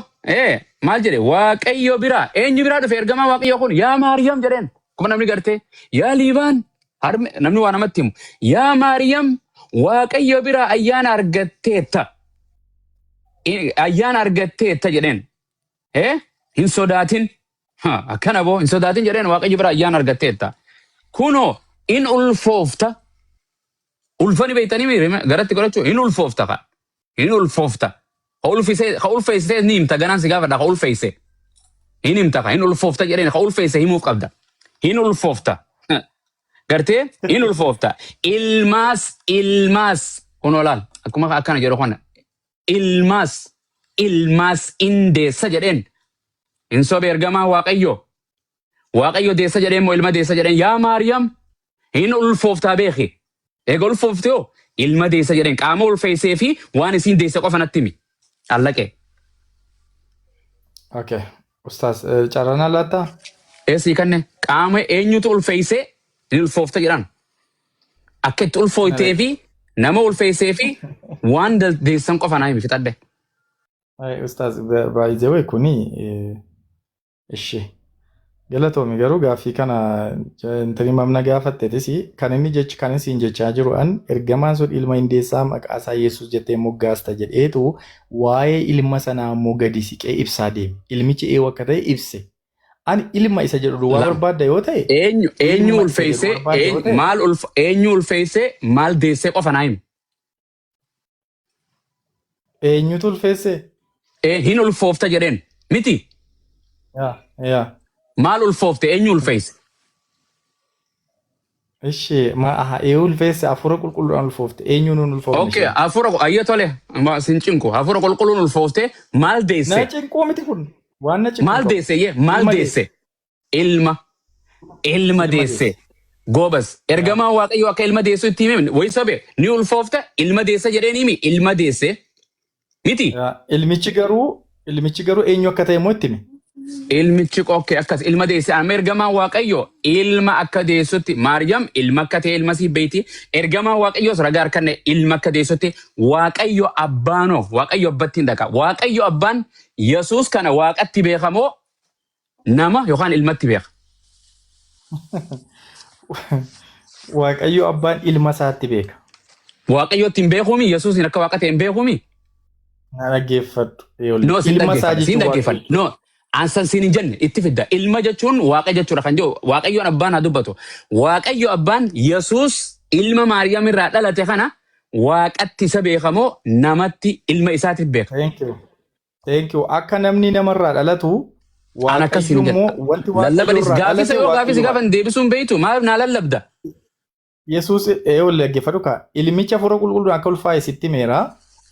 maal jedhe Waaqayyo biraa eenyu biraa dhufe ergamaa Waaqayyo kun yaa Maariyaam jedheen. Kuma namni gartee yaa Liibaan harme namni waa namatti himu yaa Maariyaam Waaqayyo biraa ayyaana argatteetta. Ayyaana argatteetta jedheen. Hin sodaatin. Ha, akkana boo hin sodaatin jedheen Waaqayyo biraa ayyaana argatteetta. Kunoo in ulfoofta. Ulfani beektanii garatti godhachuu hin ulfoofta ka. Hin ulfoofta. Ka ulfisee ka ulfeessee ni himta ganaan si gaafadha ka ulfeesse. Hin himta ka hin ulfoofta jedheen ka ulfeesse himuuf qabda. Hin ulfoofta. Gartee hin ulfoofta. Ilmaas ilmaas kunoo laal akkuma akkana jedhu kana ilmaas ilmaas in deessa jedheen hin sobe ergamaa Waaqayyo. Waaqayyo deessa jedheen moo ilma deessa jedheen yaa Maariyaam hin ulfooftaa beeki. Eega ulfoofte hoo ilma deessa jedheen qaama ulfeessee fi waan isiin deesse qofa natti himi. Allaqee. Okay. Ustaaz carraa laattaa? Eessii kanne qaama eenyutu ulfeessee hin ulfoofta jedhan. Akka itti ulfooftee fi nama ulfeessee fi waan deessan qofa naa himi fixadhe. Ustaaz by the way kuni ishee galatoomi garuu gaaffii kana intani mamna gaafatteetis kan inni jechi kan isin jechaa jiru an ergamaan sun ilma hindeessaa maqaa isaa Yesuus jettee moggaasta jedheetu waa'ee ilma sanaa immoo gadi siqee ibsaa deeme. Ilmichi eenyu akka ta'e ibse. Ani ilma isa jedhu duwwaa barbaadda yoo ta'e Eenyu ilma isa jedhu ulfeessee barbaadda yoo ta'e maal ulf eenyu ulfeessee maal deessee qofa naa himi. Eenyutu ulfeesse? Hin ulfoofta jedheen miti. Yaa yaa. Maal ulfoofte eenyu ulfeesse? Ishi ma aha ee ulfeesse hafuura qulqulluudhaan ulfoofte eenyuun hin ulfoofne Okay, isheen? hafuura ayya tole sin cinqu hafuura qulqulluun ulfoofte maal Na deesse? cinquu miti kun waan na cinqu Maal qabu. deesse yee maal Ilma deesse? deesse. Ilma ilma Ilma deesse. deesse. Goobas Yaa. ergamaan Waaqayyoo akka ilma deessu itti hime wayi sobe ni ulfoofta ilma deessa jedheen himi ilma deesse miti. Yaa. Ilmichi garuu eenyu akka ta'e immoo itti hime. Ilmichi qokkee akkas ilma deesse amma ergamaan Waaqayyoo ilma akka deessutti Maariyaam ilma akka ta'e ilma siif beeyti ergamaan Waaqayyoos ragaa harkanne ilma akka deessutti Waaqayyo abbaanoo Waaqayyo abbatti hin dhaqa Waaqayyo abbaan Yesuus kana Waaqatti beekamoo nama yookaan ilmatti beeka. Waaqayyo abbaan ilma isaatti beeka. Waaqayyotti hin beekuumi Yesuusin akka Waaqa ta'e hin beekuumi. Na dhaggeeffadhu. No, sin Ilma isaa dhaggeeffadha. Sin jechuun dhaggeeffadha. Waaqayyo. No, ansan sin hin jenne itti fidda. Ilma jechuun Waaqa jechuudha kan jedhu Waaqayyoon abbaan haa dubbatu. Waaqayyo abbaan Yesuus ilma Maariyaam irraa dhalate kana Waaqatti isa beekamoo namatti ilma isaatiif beeka? Thank you. Thank you. Akka namni namarraa dhalatu An akkasiin Waaqayyo jedha. immoo wanti Lallabanis Waaqayyo irraa gaafii isa dhalate yoo gaafii si Waaqayyo gaafan deebisuun beektu maaliif naa lallabda? Yesuus dhaggeeffadhu kaa ilmicha hafuura qulqulluun akka ulfaa'e sitti himeera.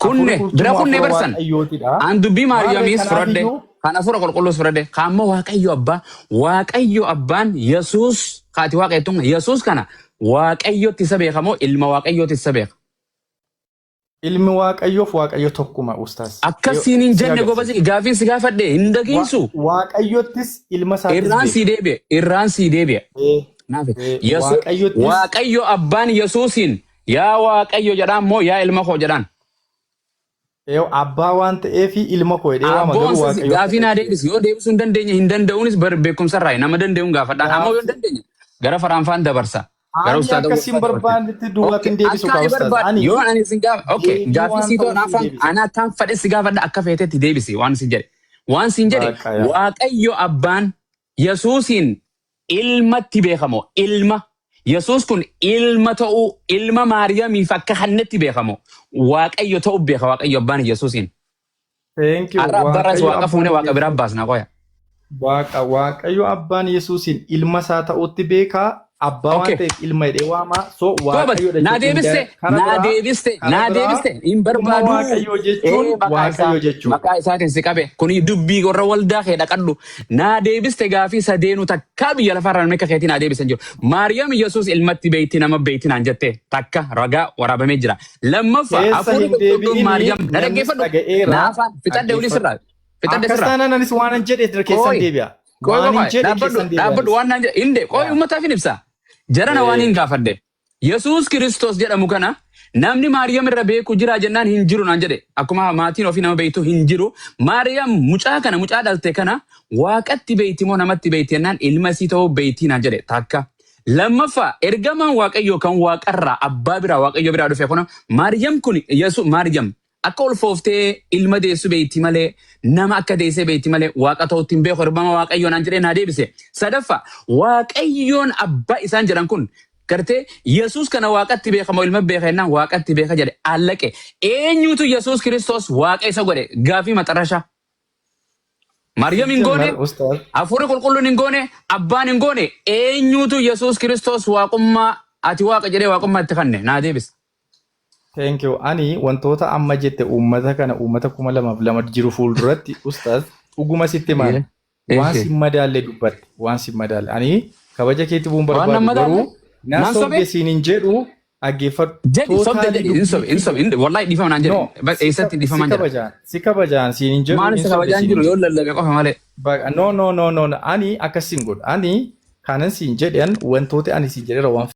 Hafuurri Kunne bira qulqulluu kunne hafuura barsan. Waaqayyootidha. An dubbii Maarree Maariyaamiis fudhadhe, kanaafiyyuu kan hafuura qulqulluus fudhadhe, kan ammoo Waaqayyo abbaa, Waaqayyo abbaan Yesuus kaati Waaqa jettuun Yesuus kana Waaqayyotti isa beeka moo ilma Waaqayyootti isa beeka? Ilmi Waaqayyoof Waaqayyo tokkuma ustaas. Akkasiin hin Si jenne agarsiisa. goobasi gaafiin si gaafadhe hin dhageessu. Waaqayyottis ilma isaattis Irraan beeka. sii deebi'e, irraan sii deebi'e. Naaf Yesu Waaqayyottis Waaqayyo abbaan Yesuusiin yaa Waaqayyo jedhaan moo yaa ilma koo jedhaan? Abbaa waan ta'eef ilma koo jedhee waama Abboon garuu sisi Waaqayyo gaafii naa deebisi. Yoo deebisuu hin dandeenye hin danda'uunis beekumsa irraa nama danda'uun gaafadhaan. Amma yoo hin dandeenye gara faraanfaan dabarsa. Gara Ani ustaada akka sin gorsaa dabarsa. barbaannetti duubatti Okay, hin deebisu akka kaa ani ustaaz. barbaadu Ani yoo ani sin gaafa okay deebii gaafii waan sii ta'u ta'uuf hin naafaan deebisa. ana akkaan fedhe si gaafadha akka feetetti deebisi waan sin jedhe. Waan sin jedhe Waaqa yaa. Waaqayyo abbaan Yesuusiin ilmatti beekamo ilma Yesuus kun ilma ta'uu ilma Maariyamiif akka hannetti beekamo Waaqayyo ta'uu beeka Waaqayyo abbaan Yesuusiin. Thank you. Har'a abbaarraas Waaqayyo Waaqa fuunee abbaan Waaqa biraa Yesuus baasna qoya. Waaqa Waaqayyo abbaan Yesuusiin ilma isaa ta'utti beekaa abbaa waan Okay. ta'eef ilma jedhee waamaa so Goobas Waaqayyoodha naa jechuun hin deebiste danda'a. Kara naa biraa deebiste kara naa biraa deebiste hin ilma barbaadu. Waaqayyoo jechuun Ee maqaa isaa Waaqayyo jechuudha. maqaa isaatiin si qabe kuni dubbii warra waldaa kee dhaqadhu naa deebiste gaafii sadeenu takka biyya lafarraa namni akka keetii naa deebisan jiru. Maariyaam Yesuus ilmatti beeyti nama beeyti naan jette takka ragaa waraabamee jira. Lammaffaa Keessa hafuurri hin qulqulluun deebi'ini Maariyaam na namnis dhaggeeffadhu dhaga'eera naa afaan fixadhe olii dhaggeeffadhu. sirraa fixadhe Akkas sirraa. taanaan anis waanan jedhe keessan Qoy deebi'a. qoy Waanin qoy jedhe dhaabbadhu keessan deebi'a dhaabbadhu anis. waan naan jedhe inde qoy Yaa. uummataaf hin ibsa. Jarana waan Ee. hin gaafadhe. Yesuus Kiristoos jedhamu kana namni Maariyaam irra beeku jira jennaan hin jiru naan jedhe. Akkuma maatiin ofii nama beektu hin jiru. Maariyaam mucaa kana mucaa dhalte kana waaqatti beekti moo namatti beekti jennaan ilma isii ta'uu beekti naan jedhe takka. Lammaffaa ergamaan Waaqayyoo kan waaqarraa abbaa biraa Waaqayyo biraa dhufe kuna Maariyaam kun Yesuus Maariyaam akka ulfooftee ilma deessu beekti malee nama akka deessee beekti malee waaqa ta'utti hin beeku ergama Waaqayyoo naan jedhee naa deebise. Sadaffaa Waaqayyoon abbaa isaan jedhan kun gartee Yesuus kana waaqatti beekamoo ilma beeka jennaan waaqatti beeka jedhe allaqe. Eenyutu Yesuus Kiristoos waaqa isa godhe gaafii maxarashaa. Maariyaam hin goone, Sijjamar ustaaz. hafuurri qulqulluun hin goone, abbaan hin goone, eenyutu Yesuus Kiristoos waaqummaa ati waaqa jedhee waaqummaa itti kanne naa deebisa. Thank you. Ani wantoota amma jette uummata kana uummata 2002 jiru fuulduratti ustaaz dhuguma sitti himaan waan Eeshe. sin madaalle dubbatte waan sin madaalle ani kabaja keetti bu'uun Waan barbaadu nan madaalle? garuu na Naan sobee? sobde siin hin jedhu dhaggeeffadhu. Jedhi sobde Totally jedhi hin sobe hin dubbii sobe hin wallahi dhiifama naan no jedhi eessatti si dhiifamaan jedha. kabajaan si kabajaan siin hin jedhu Maal hin isa sobde kabajaan siin jiru hin yoo jedhu. lallabe qofa malee. No no no no no. Ani akkas siin godhu ani kanan siin jedhan wantoota ani siin jedheera waan